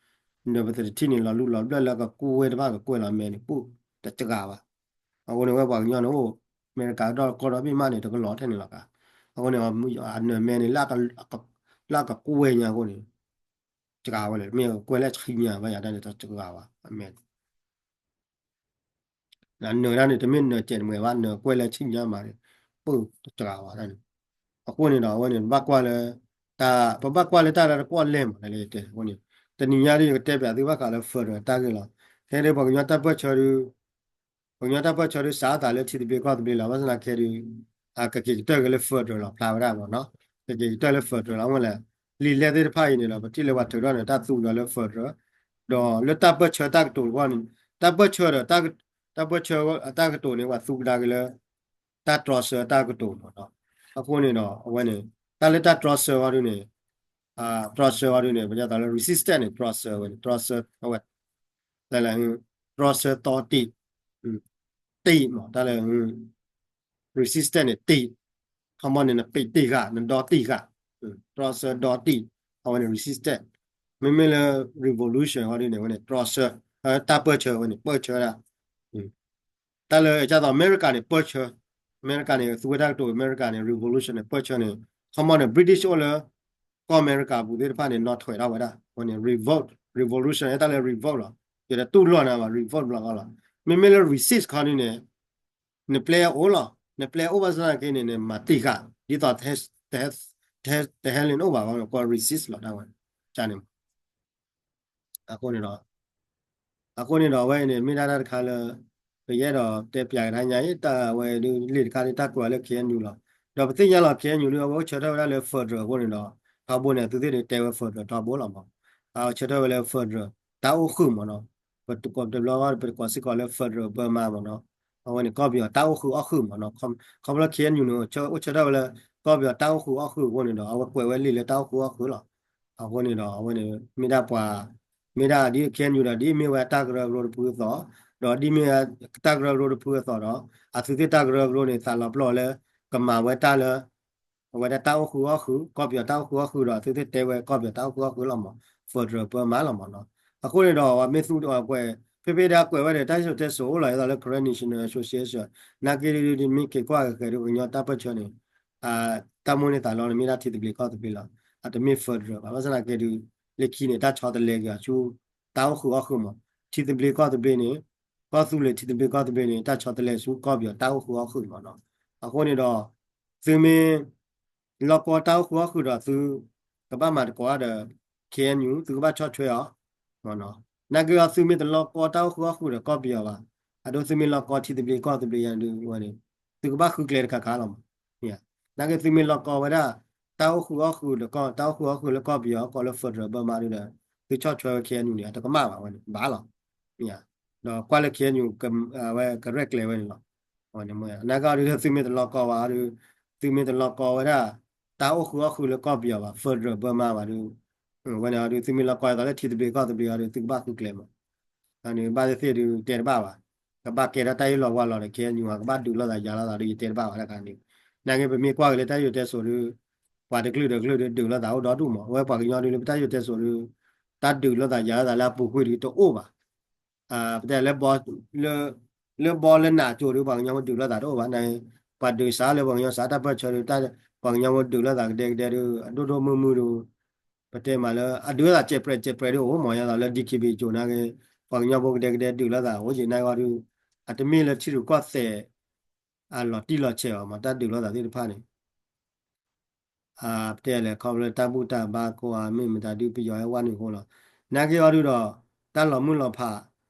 နၢၤပသတထံၣ်န့ၣ် လီၤလူၢ်လီၤဘျၢၣ်လၢကကွဲၢ်တဖၣ်ကကွဲၢ်လီၤမဲန့ၣ် ပူၣ်တစှၤဘၣ် အဃိန့ၣ် ဝဲပှၤကညီန့ၣ်အိၣ် အမဲရကၤဒီၣ်ကီၢ်ဒီဘ့ၣ်မးန့ၣ် တကလီၤထဲန့ၣ်လီၤကါ အဃိန့ၣ် အနၢၤမဲန့ၣ် လၢအကကွဲၢ်ညါအဃိန့ၣ် စှၤဝဲလဲၣ် မ့ၢ်ကွဲၢ်လၢဆံညါဘၣ်ယၤတၢ်န့ၣ် တစှၤဘၣ် အမဲ နၢၤတၢ်န့ၣ် တမ့ၢ်နၢၤစဲးတမှဲၤဘၣ် နၢၤကွဲၢ်လၢဆံညါမးန့ၣ် ပူၣ်တစှၤဘၣ်တၢ်န့ၣ် အဃိန့ၣ်ဒီး အဝဲန့ၣ် ပဘၣ်ကွၢ်လၢ တၢ် ပဘၣ်ကွၢ်လၢတၢ်လၢတကွီၢ်လဲၢ်မး လၢယတဲအဃိန့ၣ် တနံၤညါဒ်ယကတဲပၠးသုဘၣ်ဃးလၢ federal တၢ်ဂ့ၢ်လီၤ ဖဲဒၣ်ပှၤကညီတၢ်ပၢၢ်ဆၢဒုး ပှၤကညီတၢ်ပၢၢ်ဆၢဒုးစးအသးလၢထံသဘျ့ကီၢ်သဘျ့လီၤ. ဘၣ်ဆၣ်သနာ်က့ဒုး ကက့ၤကတၢၢ်က့ၤလၢ federal လီၤ ဖျါဝဲဒၣ်မ့ၢ်နီၤ. ကက့ၤကတၢၢ်လၢ federal လီၤ. အဝဲလဲၣ် လံာ်လဲၢ်သ့ၣ်တဖၣ်အံၤန့ၣ်ဒီး ပထံၣ်လၢပှၤထုးထီၣ်န့ၣ် တၢ်သူကဒီးလၢ federal ဒီးလၢတၢ်ပၢၢ်ဆၢတၢ်ကတိၤတခီန့ၣ် တၢ်ပၢၢ်ဆၢဒီး တၢ်ပၢၢ်ဆၢအတၢ်ကတိၤန့ၣ် ပှၤသူကဒါက့ၤလၢ တၢ်တြီဆၢတၢ်ကတိၤမ့ၢ်နီၤ. အဃိန့ၣ်ဒီး အဝဲန့ၣ် တၢ်လၢတၢ်တြီဆၢဝဲဒုးန့ၣ် တြီဆၢဝဲဒုးန့ၣ် ပယီၤသးလၢ resistance န့ၣ် တြီဆၢဝဲန့ၣ် တြီဆၢအဝဲ တြီဆၢသီတံၢ် တံၢ်မ့ၢ် တၢ်လၢ resistance န့ၣ်တံၢ် ခီမီန့ၣ် နပံးတံၢ်ဃာ် နဒီတံၢ်ဃာ် တြီဆၢဒီတံၢ် အဝဲန့ၣ် resistance မ့မ့ၢ်လၢ revolution ဝဲဒုးန့ၣ် အဝဲန့ၣ် တြီဆၢ တၢ်ပၢၢ်ဆၢဝဲန့ၣ် ပၢၢ်ဆၢဒၣ် တၢ်လၢကသိးအမဲရကၤန့ၣ် ပၢၢ်ဆၢ အမဲရကၤန့ၣ် သူဝဲတၢ်ကတိၤ အမဲရကၤန့ၣ် revolution န့ၣ် ပၢၢ်ဆၢန့ၣ် ခီမီန့ၣ် British အိၣ်လၢ ကီၢ်အမဲရကၤပူၤသ့ၣ်တဖၣ်န့ၣ် နီၣ်ထွဲးထီၣ်ဝဲဒၣ် အဝဲန့ၣ် revolt revolution တၢ်လၢ revolt လီၤ. ယတတူၢ်လိာ်နၤဘၣ် revolt ဘျီဃီလီၤ. မ့မ့ၢ်လၢ resist ခီဒုးန့ၣ် နပျဲအိၣ်လီၤ. နပျဲအိၣ်ဘၣ်ဆၣ်သနာ်က့န့ၣ် နမၤတံၢ်ဃာ် ဒ်သိး တဟဲလၢနအိၣ်ဘၣ် ကိး resist လီၤ တၢ်ဝဲန့ၣ် အဃိန့ၣ်ဒီး အဃိန့ၣ်ဒီး အဝဲအံၤန့ၣ် မ့ၢ်ဒၣ်တၢ်တခါလၢ ပယအဲၣ်ဒိးတဲပၠးကဒါညါအံၤ တၢ်အဝဲဒုးလံာ်တခါဒုး တၢ်ကွဲးအီၤလၢ K N U လီၤ. ဒီးပသ့ၣ်ညါလီၤ K N U ဒုး အဝဲအိၣ်ဆၢထၢၣ်ဝဲဒၣ်လၢ federal အဃိန့ၣ်ဒီး ထီဘိန့ၣ် အသုသ့ၣ်ဒုးတဲဝဲ federal ထီဘိလီၤမး. အဆၢထၢၣ်ဝဲလၢ federal တၢ်အိၣ်ဃုာ်မးနီၤ. ပတကိးတဘျီဃီ ပတကိးစ့ၢ်ကီးလၢ federal Burma မးနီၤ. အဝဲန့ၣ် ကီၢ်ပယီၤတၢ်အိၣ်ဃုာ်အီၣ်ဃုာ်မးနီၤ. ခီဖျိ K N U န့ၣ် အိၣ်ဆၢထၢၣ်ဝဲလၢ ကီၢ်ပယီၤတၢ်အိၣ်ဃုာ်အီၣ်ဃုာ်အဃိန့ၣ်ဒီး အဝဲကွဲးဝဲလံာ်လၢတၢ်အိၣ်ဃုာ်အီၣ်ဃုာ်လီၤ. အဃိန့ၣ်ဒီး အဝဲန့ၣ် မ့ၢ်ဒၣ်ပှၤ မ့ၢ်ဒၣ်ဒ် K N U ဒီး ဒ်မ့ၢ်ဝဲတၢ်ကရၢကရိတဖုအသိး, ဒီးဒ်မ့ၢ်တၢ်ကရၢကရိတဖုအသိးဒီး အသုသ့ၣ်တၢ်ကရၢကရိန့ၣ် သးလီၤပျီၢ်လၢ ကမၤဝဲတၢ်လၢ အဝဲဒၣ်တၢ်အိၣ်ဃုာ်အီၣ်ဃုာ် ကီၢ်ပယီၤတၢ်အိၣ်ဃုာ်အီၣ်ဃုာ်ဒီး အသုသ့ၣ်တဲဝဲကီၢ်ပယီၤတၢ်အိၣ်ဃုာ်အီၣ်ဃုာ်လီၤမး, federal Burma လီၤမးနီၤ. အဃိန့ၣ်ဒီး ပှၤမ့ၢ်သူကွဲး ဖဲဖဲဒၣ်ကွဲးဝဲဒီး တၢ်စံၣ်စိၤတဲစိၤအိၣ်လီၤ ဒ်သိးလၢ Karen National Association နာ်က့ဒုး မ့ၢ်က့ၤကွၢ်က့ၤဒီး ကညီတၢ်ပၢၢ်ဆၢန့ၣ် တၢ်မိၣ်န့ၢ်သးလီန့ၣ် မ့ၢ်ဒၣ်ထံသဘျ့ကီၢ်သဘျ့လီၤ. အတမ့ၢ် federal ဘၣ်. ဘၣ်ဆၣ်သနာ်က့ဒုး လၢခံန့ၣ် တၢ်ဆီတလဲက့ၤအီၤဆူ တၢ်အိၣ်ဃုာ်အီၣ်ဃုာ်မး, ထံသဘျ့ကီၢ်သဘျ့န့ၣ် ကီၢ်သူလ့ၤထံသဘျ့ကီၢ်သဘျ့န့ၣ် တၢ်ဆီတလဲဆူကီၢ်ပယီၤတၢ်အိၣ်ဃုာ်အီၣ်ဃုာ်မးနီၤ. အဃိန့ၣ်ဒီး သုမ့ၢ် လီၢ်ကီတၢ်အိၣ်ဃုာ်အီၣ်ဃုာ်ဒီးသု ကဘၣ်မၤသကိးဒီး K N U သုကဘၣ်ဆီၣ်ထွဲအီၤ မးနီၤ. နာ်က့အီၤ သုမ့ၢ်တလီၢ်ကီတၢ်အိၣ်ဃုာ်အီၣ်ဃုာ်ဒီးကီၢ်ပယီၤဘၣ်, အဒိ သုမ့ၢ်လီၢ်ကီထံသဘျ့ကီၢ်သဘျ့ယါဒုးဝဲန့ၣ် သုကဘၣ်ဃုကျဲတခါခါလီၤမး. နာ်က့သုမ့ၢ်လီၢ်ကီဝဲဒၣ် တၢ်အိၣ်ဃုာ်အီၣ်ဃုာ်ဒီးကီၢ် တၢ်အိၣ်ဃုာ်အီၣ်ဃုာ်လၢကီၢ်ပယီၤ ကိးလၢ federal Burma ဒုးဒီး သုဆီၣ်ထွဲဝဲ K N U န့ၣ် အတကမၣ်ဘၣ်ဝဲန့ၣ် ဘၣ်လီၤ. ဒီးကွၢ်လၢ K N U ဝဲကရဲၣ်ကျဲၤဝဲန့ၣ်လီၤ. နာ်က့အီၤဒုး သုမ့ၢ်တလီၢ်ကီဝဲအီၤဒုး သုမ့ၢ်တလီၢ်ကီဝဲဒၣ် တၢ်အိၣ်ဃုာ်အီၣ်ဃုာ်လၢကီၢ်ပယီၤဘၣ် federal Burma ဘၣ်ဒုး ဝဲန့ၣ်အီၤဒုး သုမ့ၢ်လီၢ်ကီအသးလၢထံသဘျ့ကီၢ်သဘျ့အီၤဒုး သုကဘၣ်ဃုကျဲမး. ဘၣ်သ့ၣ်သ့ၣ်ဒုးတဲတဘၣ်ဘၣ်, ကဘၣ်ကဲထီၣ်တၢ်အ့ၣ်လိာ်ဝါလိာ်ဒီး K N U ကဘၣ်ဒုးလိာ်သးယၤလိာ်သးဒုး ယတဲတဘၣ်ဘၣ်တခါန့ၣ်. နာ်က့ပမ့ၢ်ကွၢ်က့ၤလၢတၢ်စံၣ်စိၤတဲစိၤဒုး ပှၤတကလုာ်ဒီးကလုာ်ဒုးဒုးလိာ်သးအိၣ်ဒီဒူၣ်မး. အဝဲပှၤကညီဒုးလၢပတၢ်စံၣ်စိၤတဲစိၤဒုး တၢ်ဒုးလိာ်သးယၤလိာ်သးလၢအပူၤကွံာ်ဒုးတအိၣ်ဘၣ်. ပတဲလၢ လၢဘီလၢနးကၠိဒုး ပှၤကညီဖိဒုးလိာ်သးတအိၣ်ဘၣ်န့ၣ်, ပှၤဒုးစးလၢပှၤကညီစးတၢ်ပၢၢ်ဆၢဒုး ပှၤကညီဖိဒုးလိာ်သးကဒဲကဒဲဒုး အဒိၣ်ဒိၣ်မုၢ်မုၢ်ဒုး ပတဲမးလၢ အဒုးလိာ်သးစဲးပြဲးစဲးပြဲးဒုးအိၣ်မး ယသးလၢ D K B ကၠိနာ်က့ ပှၤကညီဖိကဒဲကဒဲဒုးလိာ်သးအိၣ်က့ၤနာ်က့အီၤဒုး အတမ့ၢ်လၢထံရူၢ်ကီၢ်သဲး အလီၤတံၢ်လီၤဆဲးဘၣ်မး တၢ်ဒုးလိာ်သးသ့ၣ်တဖၣ်န့ၣ် ပတဲလဲၣ် ခီဖျိတၢ်ဘူၣ်တၢ်ဘါကိးဂၤ မ့ၢ်မတၤဒုးပယီၤဟဲဝါနုာ်အဃိလီၤ. နာ်က့အီၤဒုးဒီး တၢ်လီၤမုၢ်လီၤဖး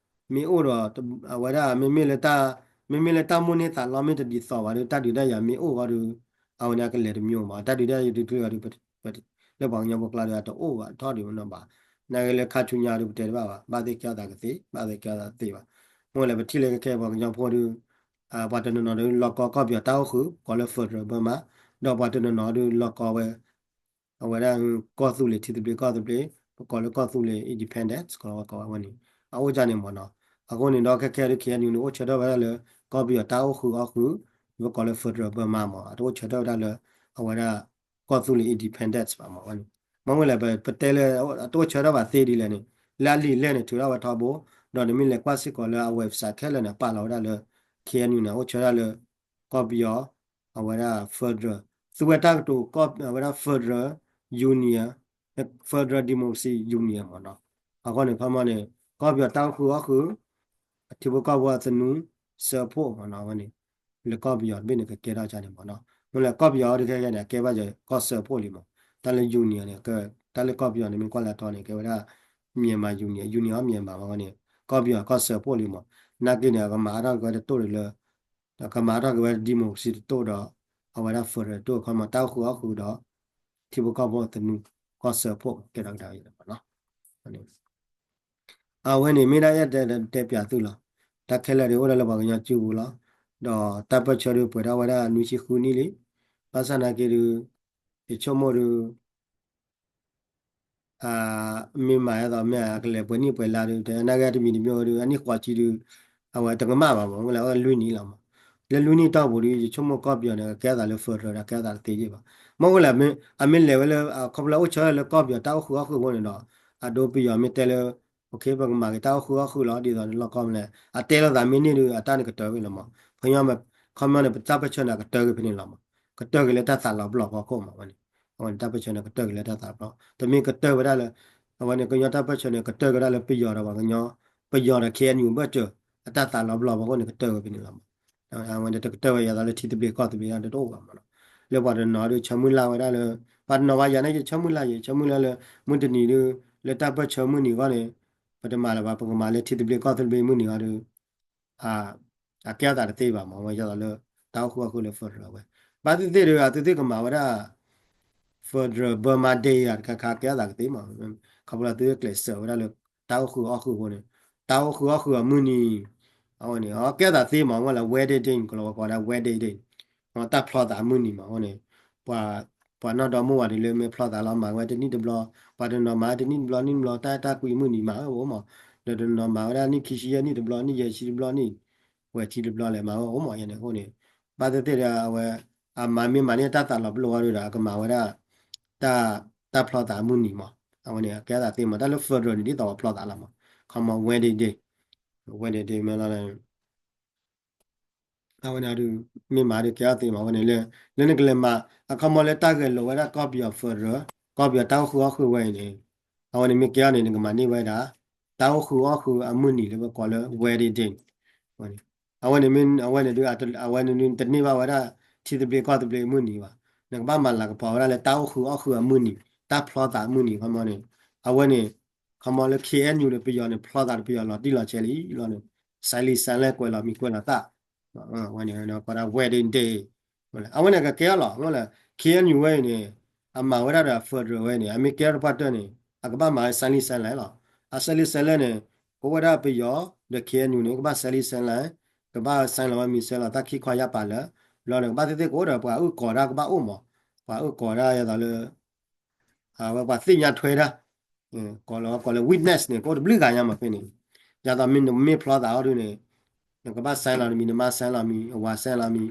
မ့ၢ်အိၣ်ဒီး အဝဲဒၣ် မ့မ့ၢ်လၢတၢ် မ့မ့ၢ်လၢတၢ်မိၣ်န့ၢ်သးလီမ့ၢ်တဒ်သိးဘၣ်ဒီး တၢ်ဒုးတၢ်ယၤမ့ၢ်အိၣ်ဃီဒီး အဝဲန့ၣ်ကလဲၤတမံၤမး တၢ်ဒုးတၢ်ယၤဒုးကျုာ်အီၤဒုး လၢပှၤကညီဖိကျါဒုး အတအိၣ်ဘၣ်ထီၣ်ဒံးမနီၤဘၣ်. နာ်က့လၢခါဆူညါဒုးပတဲတဘၣ်ဘၣ် ဘၣ်သ့ၣ်ကဲထီၣ်သးကသ့ ဘၣ်သ့ၣ်ကဲထီၣ်သးသ့ဘၣ်. မ့ၢ်လဲၣ်ပထံၣ်လၢခဲခဲပှၤကညီဖိဒုး ပှၤတနီၤနီၤဒုးလီၢ်ကီကီၢ်ပယီၤတၢ်အိၣ်ဃုာ် ကိးလၢ federal Burma ဒီးပှၤတနီၤနီၤဒုးလီၢ်ကီဝဲ အဝဲဒၣ် ကီၢ်သူလ့ၤထံသဘျ့ကီၢ်သဘျ့ ပကိးလၢကီၢ်သူလ့ၤ independence ကိးဝဲကိးဝဲန့ၣ် အအိၣ်ဒၣ်န့ၣ်မနီၤ. အဃိန့ၣ်ဒီးခဲခဲဒုး K N U န့ၣ် အိၣ်ဆၢထၢၣ်ဝဲဒၣ်လၢ ကီၢ်ပယီၤတၢ်အိၣ်ဃုာ်အီၣ်ဃုာ် ပကိးလၢ federal Burma မး အတအိၣ်ဆၢထၢၣ်ဝဲဒၣ်လၢ အဝဲဒၣ် ကီၢ်သူလ့ၤ independence ဘၣ်မးဝဲန့ၣ်. မ့ၢ်မ့ၢ်လဲၣ် ပတဲလၢ အတအိၣ်ဆၢထၢၣ်ဘၣ်သ့ဒ်လဲၣ်န့ၣ် လၢအလံာ်လဲၢ်န့ၣ် ထုးထီၣ်ဝဲထီဘိ ဒီးနမ့ၢ်လဲၤကွၢ်စ့ၢ်ကီးလၢအ website ခဲလၢာ်န့ၣ် ပာ်လီၤဝဲဒၣ်လၢ K N U န့ၣ် အိၣ်ဆၢထၢၣ်လၢ ကီၢ်ပယီၤ အဝဲဒၣ် federal သူဝဲတၢ်ကတိၤ အဝဲဒၣ် federal union, federal democracy union မနီၤ. အဃိန့ၣ် ဖဲမ့ၢ်န့ၣ် ကီၢ်ပယီၤတၢ်အိၣ်ဃုာ်အီၣ်ဃုာ် အထံဖိကီၢ်ဖိအသနူ စၢဖှိၣ်မနီၤ အဝဲန့ၣ် လၢကီၢ်ပယီၤတဘ့ၣ်န့ၣ် ကကဲထီၣ်ကန့ၣ်မနီၤ. မ့ၢ်လဲၣ် ကီၢ်ပယီၤအီၤဒုးခဲခဲန့ၣ် အကဲဘၣ်ယဲ ကီၢ်စၢဖှိၣ်လံမး. တၢ်လၢ union န့ၣ် တၢ်လၢကီၢ်ပယီၤန့ၣ် မ့ၢ်ကွၢ်လၢအထီန့ၣ် ကဲဝဲဒၣ် Myanmar Union, Union of Myanmar မနီၤ ကီၢ်ပယီၤကီၢ်စၢဖှိၣ်လံမး. နာ်က့န့ၣ် အကမၤအါထီၣ်က့ၤဝဲတတိၢ်ဒီးလၢ ဒီးကမၤအါထီၣ်က့ၤဝဲ democracy တတိၢ်ဒီး အဝဲဒၣ် federal တတိၢ်အခီမီ တၢ်အိၣ်ဃုာ်အီၣ်ဃုာ်ဒီး ထံဖိကီၢ်ဖိအသနူကီၢ်စၢဖှိၣ်ကဲထီၣ်ကဒါက့ၤလီၤမးနီၤ. အဝဲန့ၣ်မ့ၢ်ဒၣ်ယတဲတဲပၠးသုလီၤ. တၢ်ခဲလၢာ်ဒုးအိၣ်ဒၣ်လၢပှၤကညီစုပူၤလီၤ. ဒီးတၢ်ပၢၢ်ဆၢဒုးပှဲၤထီၣ်ဝဲဒၣ်နွံဆံဃုနံၣ်လံ. ဘၣ်ဆၣ်နာ်က့ဒုး ယဆိကမိၣ်ဒုး မ့ၢ်မၤဒ်သိးမ့ၢ်အကလဲၤပှဲၤနံၣ်ပှဲၤလါဒုး တနာ်က့တမံၤတမံၤဒုး အနံၣ်ဃိးဆံဒုး အဝဲတကမၣ်ဘၣ်မး အိၣ်လၢအလွံၢ်နံၣ်လီၤမး. လၢလွံၢ်နံၣ်တီၢ်ပူၤဒုး ယဆိကမိၣ်ကီၢ်ပယီၤန့ၣ် ကကဲထီၣ်သးလၢ federal ဒီးကဲထီၣ်သးတသ့ယ့ၢ်ဘၣ်. မ့ၢ်အိၣ်လၢ အမ့ၢ်လဲၤဝဲလၢ ခီဖျိလၢအိၣ်ဆၢလၢကီၢ်ပယီၤတၢ်အိၣ်ဃုာ်အီၣ်ဃုာ်အဃိန့ၣ်ဒီး အဒိပယီၤမ့ၢ်တဲလၢ ပကမၤက့ၤတၢ်အိၣ်ဃုာ်အီၣ်ဃုာ်လီၤ ဒ်သိးလီၢ်ကီၢ်မလဲၣ် အတဲလိာ်သးမ့ၢ်န့ၢ်ဒုး အတၢ်န့ၣ်ကတၢၢ်ဝဲလီၤမး. ခီမီန့ၣ် ပတၢ်ပၢၢ်ဆၢန့ၣ် အကတၢၢ်က့ၤဖဲန့ၣ်လီၤမး. ကတၢၢ်က့ၤလၢတၢ်သးလီၤပျီၢ်ဖီခိၣ်မးဝဲန့ၣ်. အဝဲန့ၣ်တၢ်ပၢၢ်ဆၢန့ၣ် ကတၢၢ်က့ၤလၢတၢ်သးပျီၢ် တမ့ၢ်ကတၢၢ်ဝဲဒၣ်လၢ အဝဲန့ၣ် ကညီတၢ်ပၢၢ်ဆၢန့ၣ် ကတၢၢ်က့ၤဝဲဒၣ်လၢပယီၤဒီးပှၤကညီ ပယီၤဒီး KNU ဘၢၣ်စၢၤ အတၢ်သးလီၤပျီၢ်ဖီခိၣ်န့ၣ် ကတၢၢ်ဝဲဖဲန့ၣ်လီၤမး. အဝဲန့ၣ်တကတၢၢ်ဝဲယသးလၢထံသဘျ့ကီၢ်သဘျ့ဒၣ်တအိၣ်ဘၣ်မးနီၤ. လၢပှၤတနီၤဒုးဆၢမုၢ်လၢ်ဝဲဒၣ်လၢ ပှၤတနီၤဘၣ်ယၤန့ၣ် ယဆၢမုၢ်လၢ်ယဲ ဆၢမုၢ်လၢ်လၢ မုၢ်တနံၤဒုး လၢတၢ်ပၢၢ်ဆၢမုၢ်နံၤအဂီၢ်န့ၣ် ပတမၤလၢၤဘၣ် ပကမၤလၢထံသဘျ့ကီၢ်သဘျ့မုၢ်နံၤအဂီၢ်ဒုး အကဲထီၣ်သးတသ့ဘၣ်မး ဝဲယသးလၢ တၢ်အိၣ်ဃုာ်အီၣ်ဃုာ်လၢ federal ဝဲ ဘၣ်သ့ၣ်သ့ၣ်ဒီး အသုသ့ၣ်ကမၤဝဲဒၣ် Federal Burma Day တခါခါကဲထီၣ်သးကသ့မး. ခီဖျိသုကျဲးစၢးဝဲဒၣ်လၢ တၢ်အိၣ်ဃုာ်အီၣ်ဃုာ်အဃိန့ၣ် တၢ်အိၣ်ဃုာ်အီၣ်ဃုာ်အမုၢ်နံၤ အဝဲန့ၣ် အကဲထီၣ်သးသ့မး ဝဲလၢ Wedding Day န့ၣ် ကလီၤဝဲကိးဝဲဒၣ် Wedding Day န့ၣ် တၢ်ဖျီသးအမုၢ်နံၤမး အဃိန့ၣ် ပှၤ ပှၤနီၢ်ဒီမါဝၤဒုးလၢမ့ၢ်ဖျီသးလီၤ မၤဝဲတနံၣ်တဘျီ ပှၤတနီၤမၤတနံၣ်တဘျီ နံၣ်တဘျီ တၢ်အဲၣ်တၢ်ကွံအမုၢ်နံၤမၤဝဲအိၣ်မး ဒီးတနီၤမၤဝဲဒၣ်နံၣ်ခံဆံယဲၢ်နံၣ်တဘျီ နံၣ်ယဲၢ်ဆံတဘျီ နံၣ်ဝဲထံတဘျီလဲၣ် မၤဝဲအိၣ်မး ယဲန့ၣ်အဃိန့ၣ် ဘၣ်သ့ၣ်သ့ၣ်ဒီးအဝဲ အမၤမ့ၢ်မၤန့ၢ်တၢ်သးလီၤပလိာ်အီၤဒီး အကမၤဝဲဒၣ် တၢ် တၢ်ဖျီသးအမုၢ်နံၤမး အဝဲန့ၣ် အကဲထီၣ်သးသ့မး တၢ်လၢ federal န့ၣ် ဒ်သိးပှၤဖျီသးလီၤမး ခီမီ Wedding Day Wedding Day မ့ၢ်လီၤ အဝဲန့ၣ်ဒုး မ့ၢ်မၤဒုးကဲထီၣ်သ့မး အဝဲန့ၣ်လၢ လၢနကလဲၤမၤ အခီမီလၢတၢ်ဂဲၤလိာ်ဝဲဒၣ်ကီၢ်ပယီၤ federal ကီၢ်ပယီၤတၢ်အိၣ်ဃုာ်အီၣ်ဃုာ်ဝဲအံၤန့ၣ် အဝဲန့ၣ်မ့ၢ်ကဲထီၣ်န့ၣ် နကမၤန့ၢ်ဝဲဒၣ် တၢ်အိၣ်ဃုာ်အီၣ်ဃုာ်အမုၢ်နံၤလၢပကိးလၢ Wedding Day အဝဲန့ၣ် အဝဲန့ၣ်ဒုး အဝဲန့ၣ်ဒုး တန့ၢ်ဘၣ်ဝဲဒၣ် ထံသဘျ့ကီၢ်သဘျ့အမုၢ်နံၤဘၣ် နကဘၣ်မၤလၤကပီၤဝဲဒၣ်လၢတၢ်အိၣ်ဃုာ်အီၣ်ဃုာ်အမုၢ်နံၤ တၢ်ဖျီသးအမုၢ်နံၤ ခီမီန့ၣ် အဝဲန့ၣ် ခီမီလၢ KNU န့ၣ် ပယီၤန့ၣ် ဖျီသးတပယီၤလီၤတံၢ်လီၤဆဲးလံလီၤန့ၣ် စဲးလံစဲးလဲၢ်ကွဲးလီၤမံၤကွဲးလီၤသၣ် ဝဲန့ၣ် ကိးဒၣ် Wedding Day အဝဲန့ၣ်ကကဲထီၣ်လီၤ အဝဲလၢ KNU ဝဲအံၤန့ၣ် အမၤဝဲဒၣ်ဒီး federal ဝဲန့ၣ် အမ့ၢ်ကဲထီၣ်တပှၢ်တၢၢ်န့ၣ် အကဘၣ်မၤစဲးလံစဲးလဲၢ်လီၤ အစဲးလံစဲးလဲၢ်န့ၣ် ကအိၣ်ဝဲဒၣ်ပယီၤ ဒီး KNU န့ၣ် ကဘၣ်စဲးလံစဲးလဲၢ် ကဘၣ် sign လီၤဝဲမံၤစဲးလီၤသၣ်ခံခွါယၢ်ပာ်လၢ ဘျီန့ၣ် ကဘၣ်သ့ၣ်သ့ၣ်ကအိၣ်ဒီး ပှၤအုၣ်ကီၤတၢ်ကဘၣ်အိၣ်မး ပှၤအုၣ်ကီၤတၢ်ယသးလၢ အဝဲပှၤသ့ၣ်ညါထွဲတၢ် ကိးလီၤ ကိးလၢ witness န့ၣ် ကအိၣ်တဘျုးဂၤညါမးဖဲန့ၣ် ယသးမ့ၢ်နမ့ၢ်ဖျီသးအီၤဒုးန့ၣ် နကဘၣ် sign လီၤတမံၤ နမါ sign လီၤမံၤ အဝၤ sign လီၤမံၤ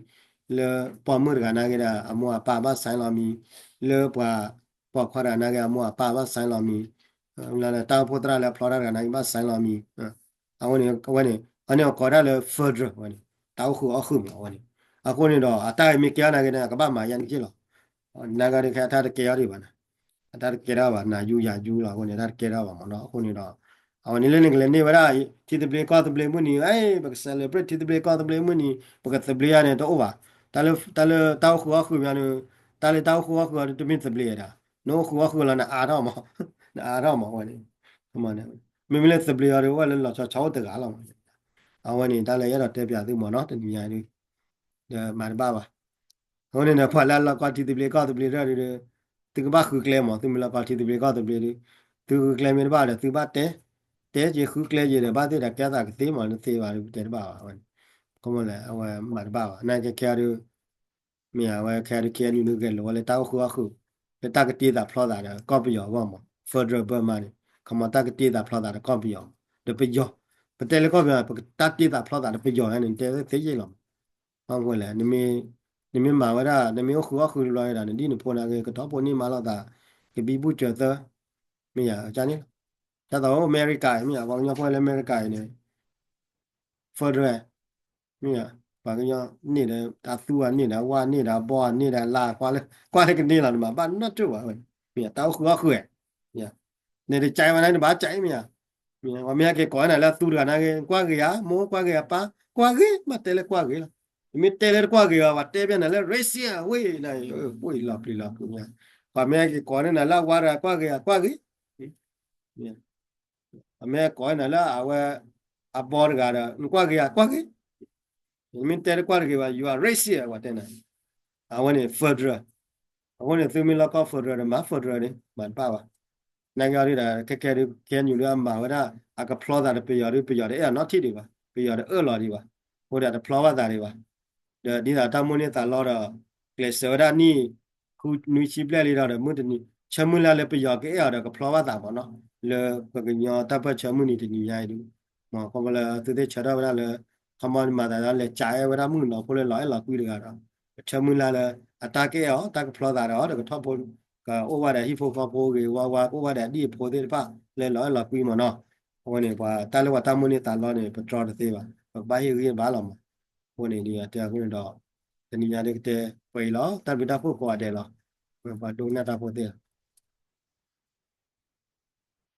လၢပိာ်မုၣ်တဂၤနာ်က့ဒီး အမိၢ်အပၢ်ဘၣ် sign လီၤမံၤ လၢပှၤ ပိာ်ခွါတဂၤနာ်က့ အမိၢ်အပၢ်ဘၣ် sign လီၤမံၤ တၢ်အိၣ်ဖှိၣ်သရၣ်လၢအဖျီတၢ်တဂၤနာ်က့ဘၣ် sign လီၤမံၤ အဝဲန့ၣ် အဝဲန့ၣ် အန့ၣ်အကိးဒၣ်လၢ federal ဝဲန့ၣ် တၢ်အိၣ်ဃုာ်အီၣ်ဃုာ်မး အဝဲန့ၣ် အဃိန့ၣ်ဒီး အတၢ်အံၤမ့ၢ်ကဲထီၣ်နာ်က့န့ၣ် အကဘၣ်မၤယါန့ၣ်က့လီၤ နာ်က့ဒုးခဲအတၢ်တကဲထီၣ်ဒံးဘၣ်န့ၣ် အတၢ်တကဲထီၣ်ဘၣ် နၤယူယၤယူလီၤ အဃိန့ၣ် တၢ်တကဲထီၣ်ဘၣ်မးနီၤ အဃိန့ၣ်ဒီး အဝဲန့ၣ်လၢနကလဲၤန့ၢ်ဝဲဒၣ် ထံသဘျ့ကီၢ်သဘျ့မုၢ်နံၤ အဲ ပက celebrate ထံသဘျ့ကီၢ်သဘျ့မုၢ်နံၤ ပကသဘျ့ယါန့ၣ် တအိၣ်ဘၣ် တၢ်လၢ တၢ်လၢတၢ်အိၣ်ဃုာ်အီၣ်ဃုာ်မးန့ၣ် တၢ်လၢတၢ်အိၣ်ဃုာ်အီၣ်ဃုာ်အီၤ တမ့ၢ်သဘျ့ဒၣ် နအိၣ်ဃုာ်အီၣ်ဃုာ်လီၤ နအါထီၣ်မး နအါထီၣ်မး အဝဲန့ၣ် မ့မ့ၢ်လၢသဘျ့အီၤဒီး အိၣ်ဝဲလၢလီၤဆီဆီအိၣ်တဂၤလီၤမး အဝဲန့ၣ် တၢ်လၢယအဲၣ်ဒိးတဲပၠးသုမးနီၤ တနံၤညါဒုး ဒီးမၤတဘၣ်ဘၣ် အဃိန့ၣ်ဒီး ပှၤလၢအလီၢ်ကီၢ်ထံသဘျ့ကီၢ်သဘျ့တဖၣ်ဒီး သုကဘၣ်ဃုကျဲမး သုမ့ၢ်လီၢ်ကီၢ်ထံသဘျ့ကီၢ်သဘျ့ဒီး သုဃုကျဲမ့ၢ်တဘၣ်ဒီး သုဘၣ်တဲ တဲက့ၤဃုကျဲက့ၤဒီး ဘၣ်သ့ၣ်ဒီးကဲသးကသ့မး နသ့ဘၣ်ဒီး တဲတဘၣ်ဘၣ် အဝဲန့ၣ် ခီမီလဲၣ် အဝဲမၤတဘၣ်ဘၣ် နာ်က့ခဲအံၤဒီး မ့ၢ်အဝဲခဲအံၤဒုး KNU န့ၣ် ဂဲၤလိာ်ဝဲလၢတၢ်အိၣ်ဃုာ်အီၣ်ဃုာ် လၢတၢ်ကတ့သးဖျီသးဒီး ကီၢ်ပယီၤအဂီၢ်မး federal Burma န့ၣ် ခီမီတၢ်ကတ့သးဖျီသးဒီးကီၢ်ပယီၤ ဒီးပယီၤ ပတဲလၢကီၢ်ပယီၤ ပတၢ်တ့သးဖျီသးဒီးပယီၤန့ၣ် တဲသ့ယ့ၢ်လီၤ အဃိလဲၣ် နမ့ၢ်မၤဝဲဒၣ် နမ့ၢ်အိၣ်ဃုာ်အီၣ်ဃုာ်တဘျီဝဲဒၣ် နဒ်နဖိနာ်က့ ကထီၣ်ဖိန့ၢ်မါလိာ်သး ကဘံဘူဆၢသၢ မ့ၢ်ယၤ ကန့ၣ်လီၤ ဒ်သိးအမဲရကၤအံၤ မ့ၢ်ယၤ ပှၤကညီဖိလၢအမဲရကၤအံၤန့ၣ် federal မ့ၢ်ယၤ ပှၤကညီန့ၢ်ဒီး အသူအန့ၢ်ဒီး အဝါန့ၢ်ဒီး အဘီန့ၢ်ဒီး အလါ ကွၢ်လၢကန့ၢ်လီၤ နမၤဘၣ်နီတဘျီဘၣ်ဝဲ မ့ၢ်ယၤ တၢ်အိၣ်ဃုာ်အီၣ်ဃုာ် နတကဲဝဲန့ၣ် နဘၣ်ကဲမ့ၢ်ယၤ ပှၤမ့ၢ်ဟဲက့ၤကိးနၤလၢအသူတဂၤနာ်က့ ကွၢ်ဂ့ၤဧါ မိၢ်ကွၢ်ဂ့ၤဧါ ပၢ်ကွၢ်ဂ့ၤ မ့ၢ်တဲလၢကွၢ်ဂ့ၤလီၤ နမ့ၢ်တဲလၢတကွၢ်ဂ့ၤဘၣ် ပှၤတဲဘၣ်နၤလၢ racist ဝ့ၢ် ဝ့ၢ်လီၤပျံၤလီၤပျံၤ ပှၤမ့ၢ်ဟဲက့ၤကိးန့ၢ်နၤလၢအဝါတဂၤ ကွၢ်ဂ့ၤဧါ ကွၢ်ဂ့ၤ ပှၤမ့ၢ်ဟဲကိးန့ၢ်နၤလၢအဝဲ အဘီတဂၤဒီး နကွၢ်က့ၤဧါ ကွၢ်က့ၤ, နမ့ၢ်တဲတကွၢ်တဂ့ၤဘၣ် you are racist ပှၤတဲနၤ, အဝဲန့ၣ် federal, အဃိန့ၣ် သုမ့ၢ်လီၤကီ federal ဒီး မၤ federal န့ၣ် မၤတဘၣ်ဘၣ်. နာ်က့အီၤဒ်ဒီး ခဲခဲဒ် KNU ဒ်အမၤဝဲဒၣ် အကဖျီသးဒီးပယီၤဒ် ပယီၤတအဲၣ်အီၤနီတထံၣ်ဒံးဘၣ်, ပယီၤတအၢၣ်လီၤဒံးဘၣ်, အဃိဒီးတဖျီဘၣ်သးဒံးဘၣ်. ဒီးဒ်သိးတၢ်မိၣ်န့ၢ်သးလီဒီး ကျဲးစၢးဝဲဒၣ်နံၣ် ဃုနွံဆံဘျဲၣ်လံဒီး မုၢ်တနံၤ ဆၢမုၢ်လၢ်လၢပယီၤကအဲၣ်အီၤဒီးကဖျီဘၣ်သးမးနီၤ, လၢပကညီတၢ်ပၢၢ်ဆၢမုၢ်နံၤတနံၤညါအံၤဒ် မ့ၢ်ခီဖျိလၢသုသ့ၣ်ဆၢထၢၣ်ဝဲဒၣ်လၢ ခီမီမၤသးဒ်လဲၤကးအဲၣ်ဝဲဒၣ်မုၣ်ကနီၤဖိလၢလီၤအဲၣ်လီၤကွံတဂၤဒီး ပဆၢမုၢ်လၢ်လၢ အတၢ်ကအဲၣ်အီၤ တၢ်ကဖျီသးဒီးအီၤဒီးကထီၣ်ဖိ ကအိၣ်ဘၣ်ဒီးဟံၣ်ဖိဃီဖိဂ့ၤဝါဝါ ကအိၣ်ဘၣ်ဒီးအဒံၣ်အဖိသ့ၣ်တဖၣ်လၢလီၤအဲၣ်လီၤကွံမးနီၤ. အဃိန့ၣ် ပှၤတၢ်လၢပှၤတၢ်မိၣ်န့ၢ်သးလီန့ၣ် ပတြီတသ့ဘၣ်, ပကဘၣ်ဟ့ၣ်ဂံၢ်ဘါလီၤမး. အဃိန့ၣ်ဒ်အတဲအဃိန့ၣ်ဒီး တနံၤညါဒ်ကတဲပှဲၤအံၤလီၤ တၢ်ဘျုးတၢ်ဖှိၣ်ကိးဂၤဒဲးလီၤ. ပှၤဒိကနၣ်တၢ်ဖိသ့ၣ်လီၤ.